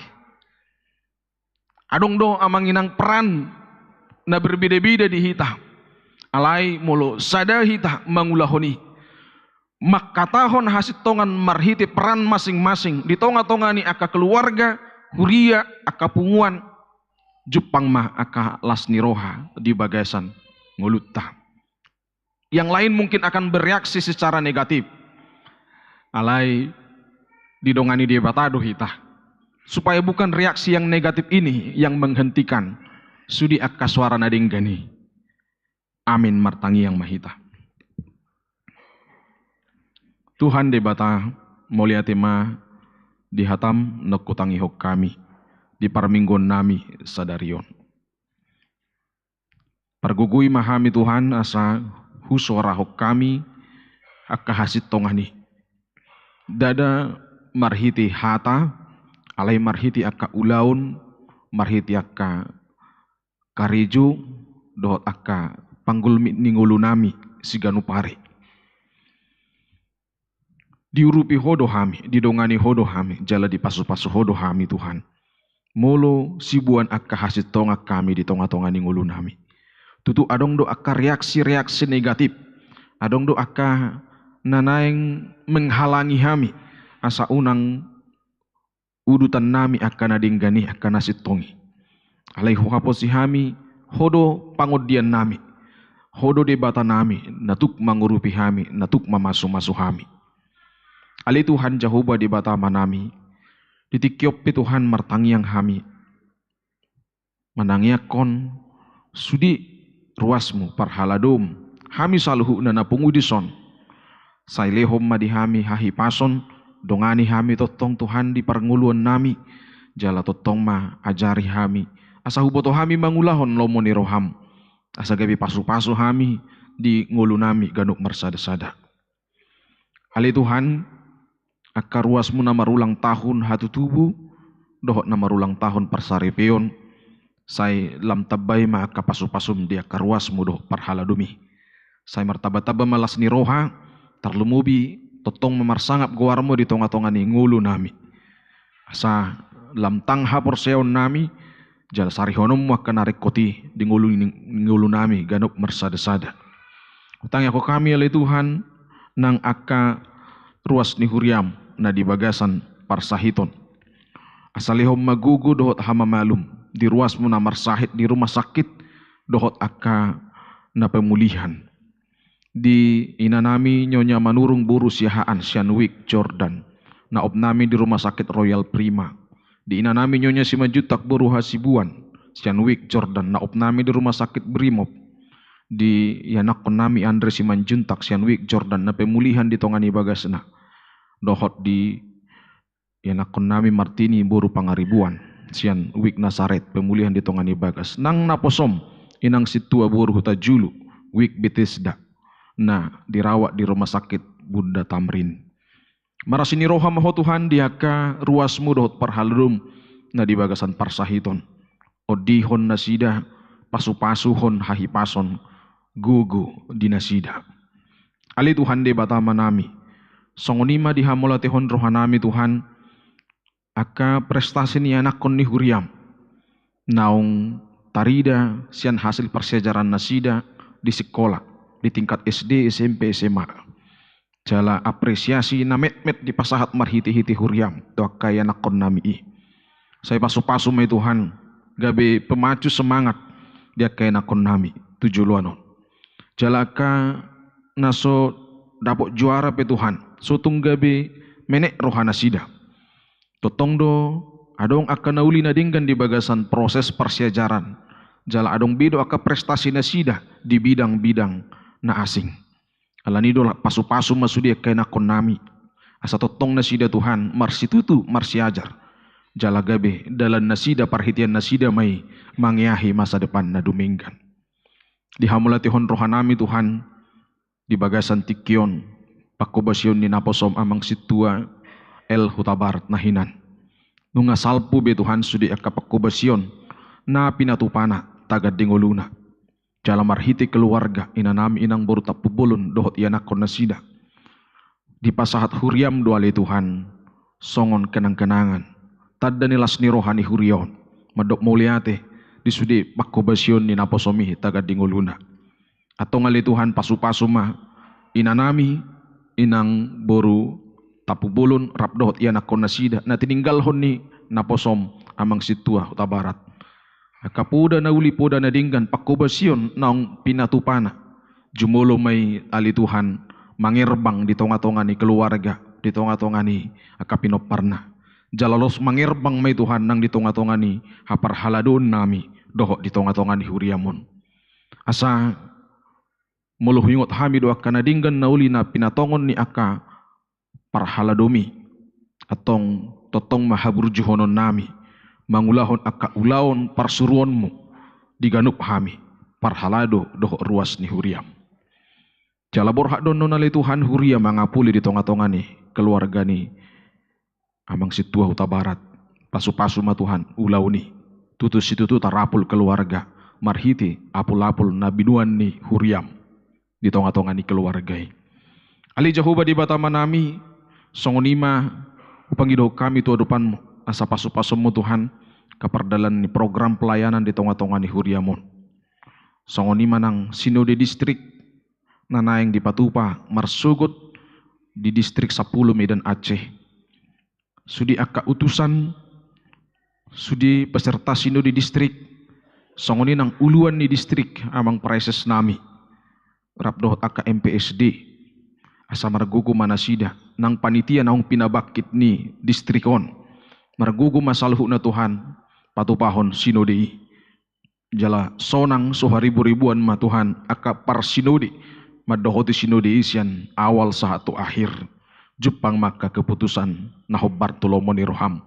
Adong do, Amang Inang, peran na berbeda-beda di hita. Alai molo sada hita mangulahon i, mangkatahon hasintongan marhite peran masing-masing di tonga-tonga ni angka keluarga, huria, angka punguan, jumpang ma angka las ni roha di bagasan ngolunta. Yang lain mungkin akan bereaksi secara negatif. Alai didongani Debata do hita, supaya bukan reaksi yang negatif ini yang menghentikan sude angka suara na denggan i. Amin. Martangiang ma hita. Tuhan Debata, mauliate ma di hataM naung hutangihon hami di parmingguonnami sadari on. Pargogoi ma hami, Tuhan, asa husoarahon hami angka hasintongan i. Ndada marhite hata, alai marhite angka ulaon, marhite angka karejo dohot angka panggulmit ni ngolunami siganup ari. Diurupi Ho do hami, didongani Ho do hami, jala dipasu-pasu Ho do hami, Tuhan. Molo siboan angka hasintongan hami di tonga-tonga ni ngolunami, tutu adong do angka reaksi-reaksi negatif, adong do angka na naeng menghalangi hami asa unang udutannami angka na denggan i, angka na sintong i. Alai huhaposi hami, Ho do pangondiannami, Ho do Debatanami, na tuk mangurupi hami, na tuk mamasu-masu hami. Ale Tuhan Jahowa Debata Amanami, di tingki on pe, Tuhan, martangiang hami, manangiangkon sude ruasmu, parhaladoM, hami saluhutna na pungu dison. Sai lehon ma di hami hahipason, dongani hami tongtong, Tuhan, di parngoluonnami, jala tongtong ma ajari hami, asa huboto hami mangulahon lomo ni rohaM, asa gabe pasu-pasu hami di ngolunami ganup marsada-sada. Ale Tuhan, angka ruasmu na marulang tahun hatutubu dohot na marulang tahun parsaripeon, sai lam tambai ma angka pasu-pasum di angka ruasmu dohot parhaladomi. Sai martamba-tamba ma las ni roha, tarlumobi tongtong ma marsangap goarmu di tonga-tonga ni ngolunami. Asa lam tang haporseaonnami, jala sarihononmu angka na ringkot i di ngolu ni, ngolunami ganup marsada-sada. Hutangiangkon hami, ale Tuhan, nang angka ruas ni huriaM na di bagasan parsahiton. Asa lehon ma gogo dohot hamamalum di ruasmu na marsahit di rumah sakit dohot angka na pemulihan. Di inanami Nyonya Manurung boru Siahaan sian Wijk Jordan, na opnami di Rumah Sakit Royal Prima. Di inanami Nyonya Simanjuntak boru Hasibuan sian Wijk Jordan, na opnami di Rumah Sakit Brimob. Di ianakkonnami Andre Simanjuntak sian Wijk Jordan, na pemulihan di tonga ni bagasna. Dohot di ianakkonnami Martini boru Pangaribuan sian Wijk Nasaret, pemulihan di tonga ni bagas. Nang naposom, inang sintua boru Hutajulu, Wijk Betesda, na dirawat di Rumah Sakit Bunda Tamrin. Marasi ni roha ma Ho, Tuhan, di angka ruasmu dohot parhaladoM na di bagasan parsahiton. Ondihon nasida pasupasuhon hahipason gogo di nasida. Ale Tuhan Debata Amanami, songon i ma dihamauliatehon rohanami Tuhan, angka prestasi ni anakkon ni huriam, naung tarida sian hasil parsiajaran nasida di sikola, di tingkat S D, S M P, S M A. Jala apresiasi na metmet dipasahat marhitehite huriam tu angka ianakkonnami i. Sai pasupasu ma i Tuhan, gabe pemacu semangat di angka ianakkonnami tu joloan on. Jala angka na so dapot juara pe Tuhan, so tung gabe menek rohanasida. Tongtong do adong angka na uli na denggan di bagasan proses parsiajaran, jala adong be do angka prestasi nasida di bidang-bidang na asing. Alani do, pasupasu ma sude angka ianakkonnami, asa tongtong nasida Tuhan marsitutu marsiajar, jala gabe dalan nasida, parhitean nasida ma i mangeahi masa depan na dumenggan. Dihamauliatehon rohanami Tuhan, di bagasan tingki on, pangkobasion ni naposom Amang Sintua L Hutabarat na hinan. Nunga salpu be Tuhan sude angka pangkobasion na pinatupana tagan di ngoluna. Jala marhite keluarga, inanami, inang boru Tampubolon dohot ianakkon nasida, dipasahat huriam do ale Tuhan songon kenang-kenangan, tanda ni las ni roha ni huria on, mandok mauliate di sude pangkobasion ni naposom i tagan di ngoluna. Antong ale Tuhan, pasupasu ma inanami, inang boru Tampubolon rap dohot ianakkon nasida na tininggalhon ni naposom Amang Sintua Hutabarat. Angka poda na uli, poda na denggan, pangkobasion naung pinatupana, jumolo ma i ale Tuhan mangerbang di tonga-tonga ni keluarga, di tonga-tonga ni angka pinomparna. Jala los mangerbang ma i Tuhan nang di tonga-tonga ni haparhaladoonnami dohot di tonga-tonga ni huriam on. Asa molo huingot hami do angka na denggan na uli na pinatongon ni angka parhaladomi, antong tongtong ma haburjuhononnami mangulahon angka ulaon parsuruonmu di ganup hami parhalado dohot ruas ni huriam. Jala borhat do annon ale Tuhan huria mangapuli di tonga-tonga ni keluarga ni Amang Sintua Hutabarat. Pasupasu ma Tuhan ulaon i, tutu situtu tarapul keluarga marhite apul-apul na binuan ni huriam di tonga-tonga ni keluarga i. Ale Jahowa Debata Amanami, songon i ma hupangidohon hami tu adopanmu asa pasupasonmu Tuhan angka pardalan ni program pelayanan di tonga-tonga ni huriam on. Songon i ma nang sinode distrik na naeng dipatupa marsogot di Distrik Sampulu Medan Aceh. Sude angka utusan, sude peserta sinode distrik, songon i nang uluan ni distrik, Amang Praeses nami, rap dohot angka M P S D, asa margogo ma nasida nang panitia naung pinabangkit ni distrik on, margogo ma saluhutna Tuhan patupahon sinode i. Jala sonang so haribu-ribuan ma Tuhan angka parsinode mandohoti sinode i sian awal sahat tu akhir. Jumpang ma angka keputusan na hombar tu lomo ni roham.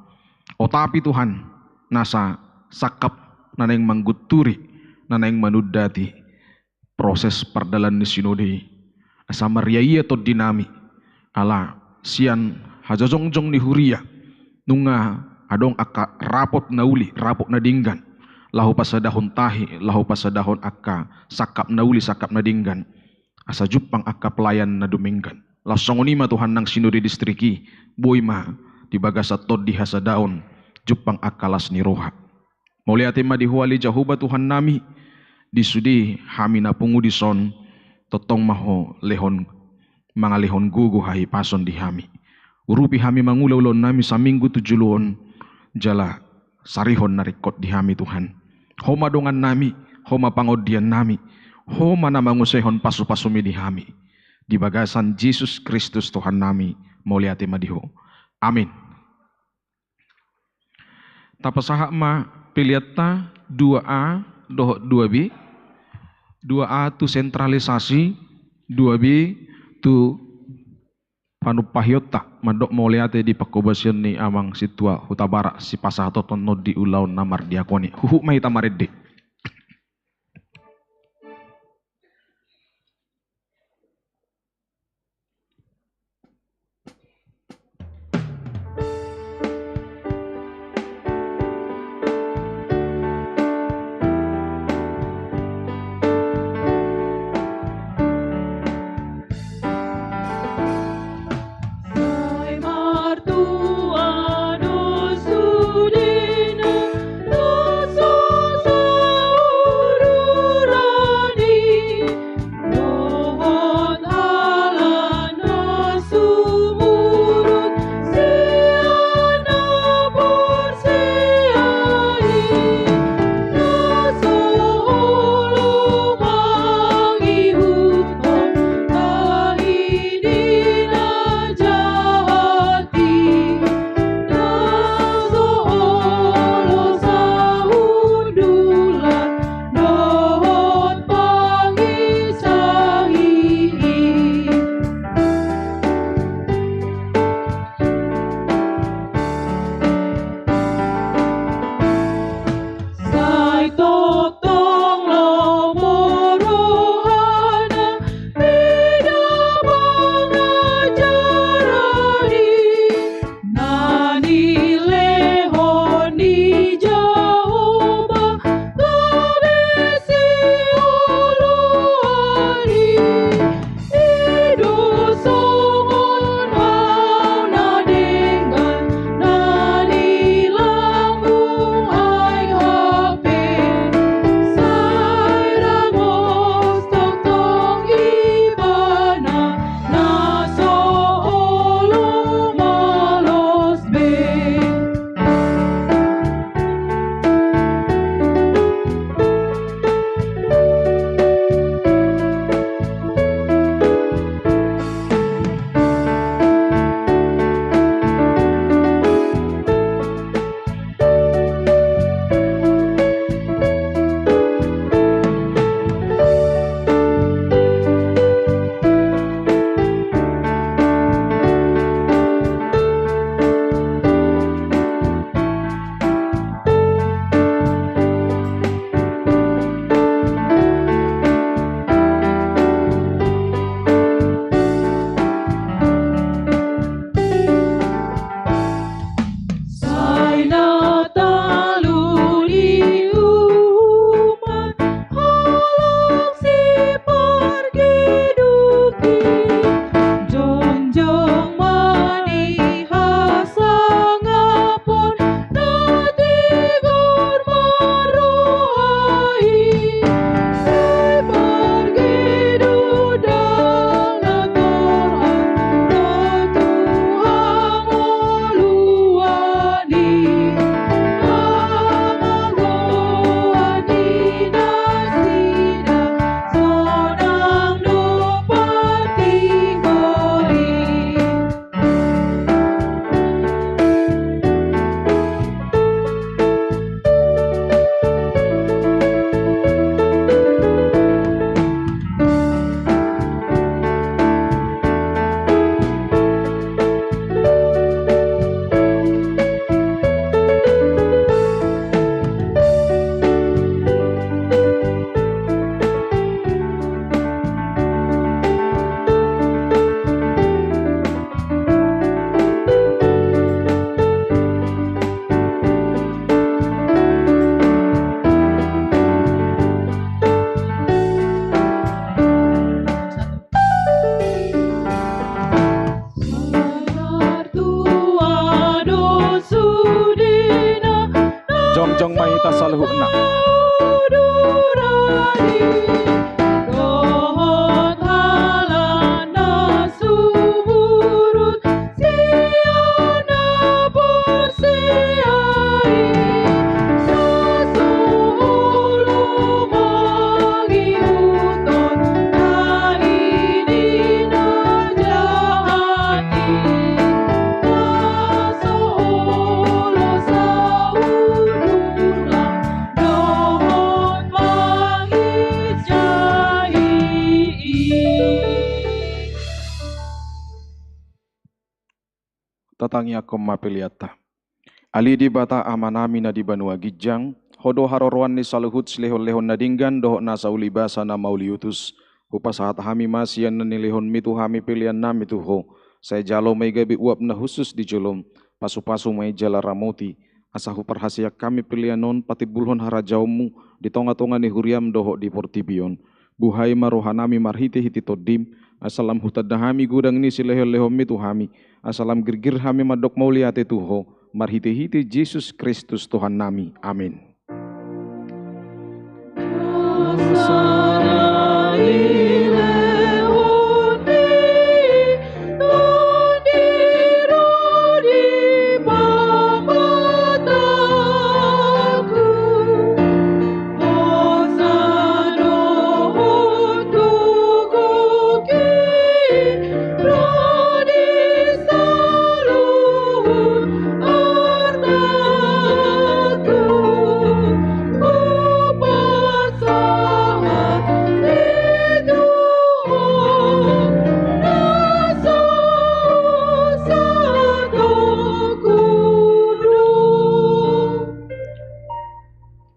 Otopi Tuhan nasa sangkap na naeng manggunturi, na naeng manundati proses pardalan ni sinode i. Asa mariaia tondinami, ala sian hajojongjong ni huria nunga adong angka rapot na uli, rapot na denggan, laho pasadahon tahi, laho pasadahon angka sangkap na uli, sangkap na denggan, asa jumpang angka pelayan na dumenggan. Laos songon i ma Tuhan nang sinode distrik i, boi ma di bagasan tondi hasadaon jumpang angka las ni roha. Mauliate ma di Ho ale Jahowa Tuhannami, di sude hami na pungu dison, tongtong ma Ho lehon, mangalehon gogo hahipason di hami. Urupi hami mangula ulaonnami saminggu tu jolo on, jala sarihon na ringkot di hami Tuhan. Ho ma dongannami, Ho ma pangondiannami, Ho ma na mangusehon pasupasumi di hami. Di bagasan Jesus Kristus Tuhannami, mauliate ma di Ho. Amin. Tapasahat ma peleanta dua A dohot dua B. Dua A tu sentralisasi, dua B tu panumpahionta mandok mauliate di pangkobasion ni Amang Sintua Hutabarat sipasahaton tondi ulaon na mardiakon i. Huhut ma hita marende. Dohot halak na sumurut sian na porsea i, na so olo mangihuthon na i di na jahat i, na so olo saundulan dohot manginjai i. Tatangiangkon ma peleanta. Ale Debata Amanami na di banua ginjang, Ho do haroroan ni saluhut silehonlehon na denggan dohot nasa ulibasa na mauliutus. Hupasahat hami ma sian na nilehonmi tu hami peleannami tu Ho. Sai jalo ma i gabe uap na hushus di jolom, pasupasu ma i jala ramoti, asa huparhaseang hami pelean on patimbulhon harajaonmu di tongatonga ni huriam dohot di portibi on. Buhai ma rohanami marhitehite Tondim, asa lam hutanda hami godang ni silehonlehonmi tu hami, asa lam girgir hami mandok mauliate tu Ho, marhitehite Jesus Kristus Tuhannami. Amen.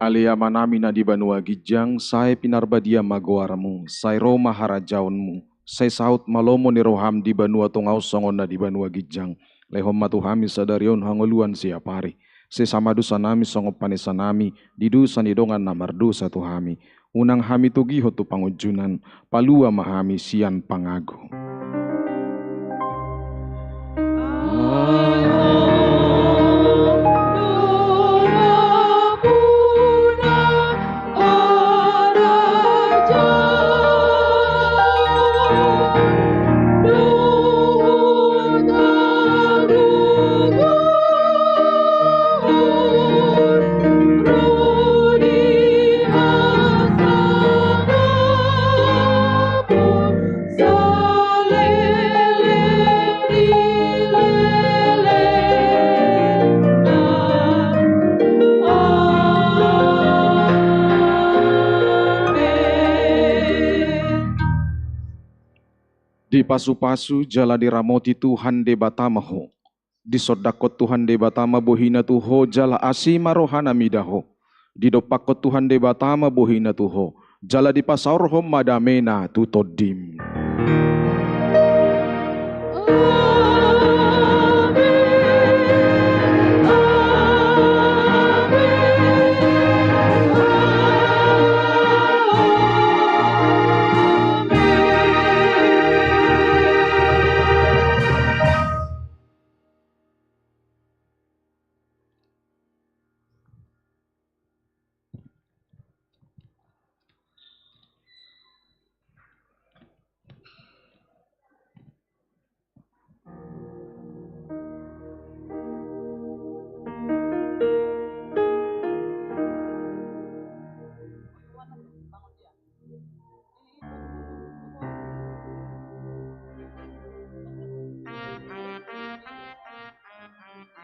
Ale Amanami na di banua ginjang, sai pinarbadia ma goarmu, sai ro ma harajaonmu, sai saut ma lomo ni roham di banua tonga on songon na di banua ginjang. Lehon ma tu hami sadari on hangoluan siapari. Sesa ma dosanami songon panesanami di dosa ni dongan na mardosa tu hami. Unang hami togihon tu pangunjunan, palua ma hami sian pangago. Dipasupasu jala diramoti Tuhan Debata ma ho. Disondangkon Tuhan Debata ma bohina tu ho jala asi ma rohana mida ho. Didompakkon Tuhan Debata ma bohina tu ho jala dipasaorhon ma damena tu tondim.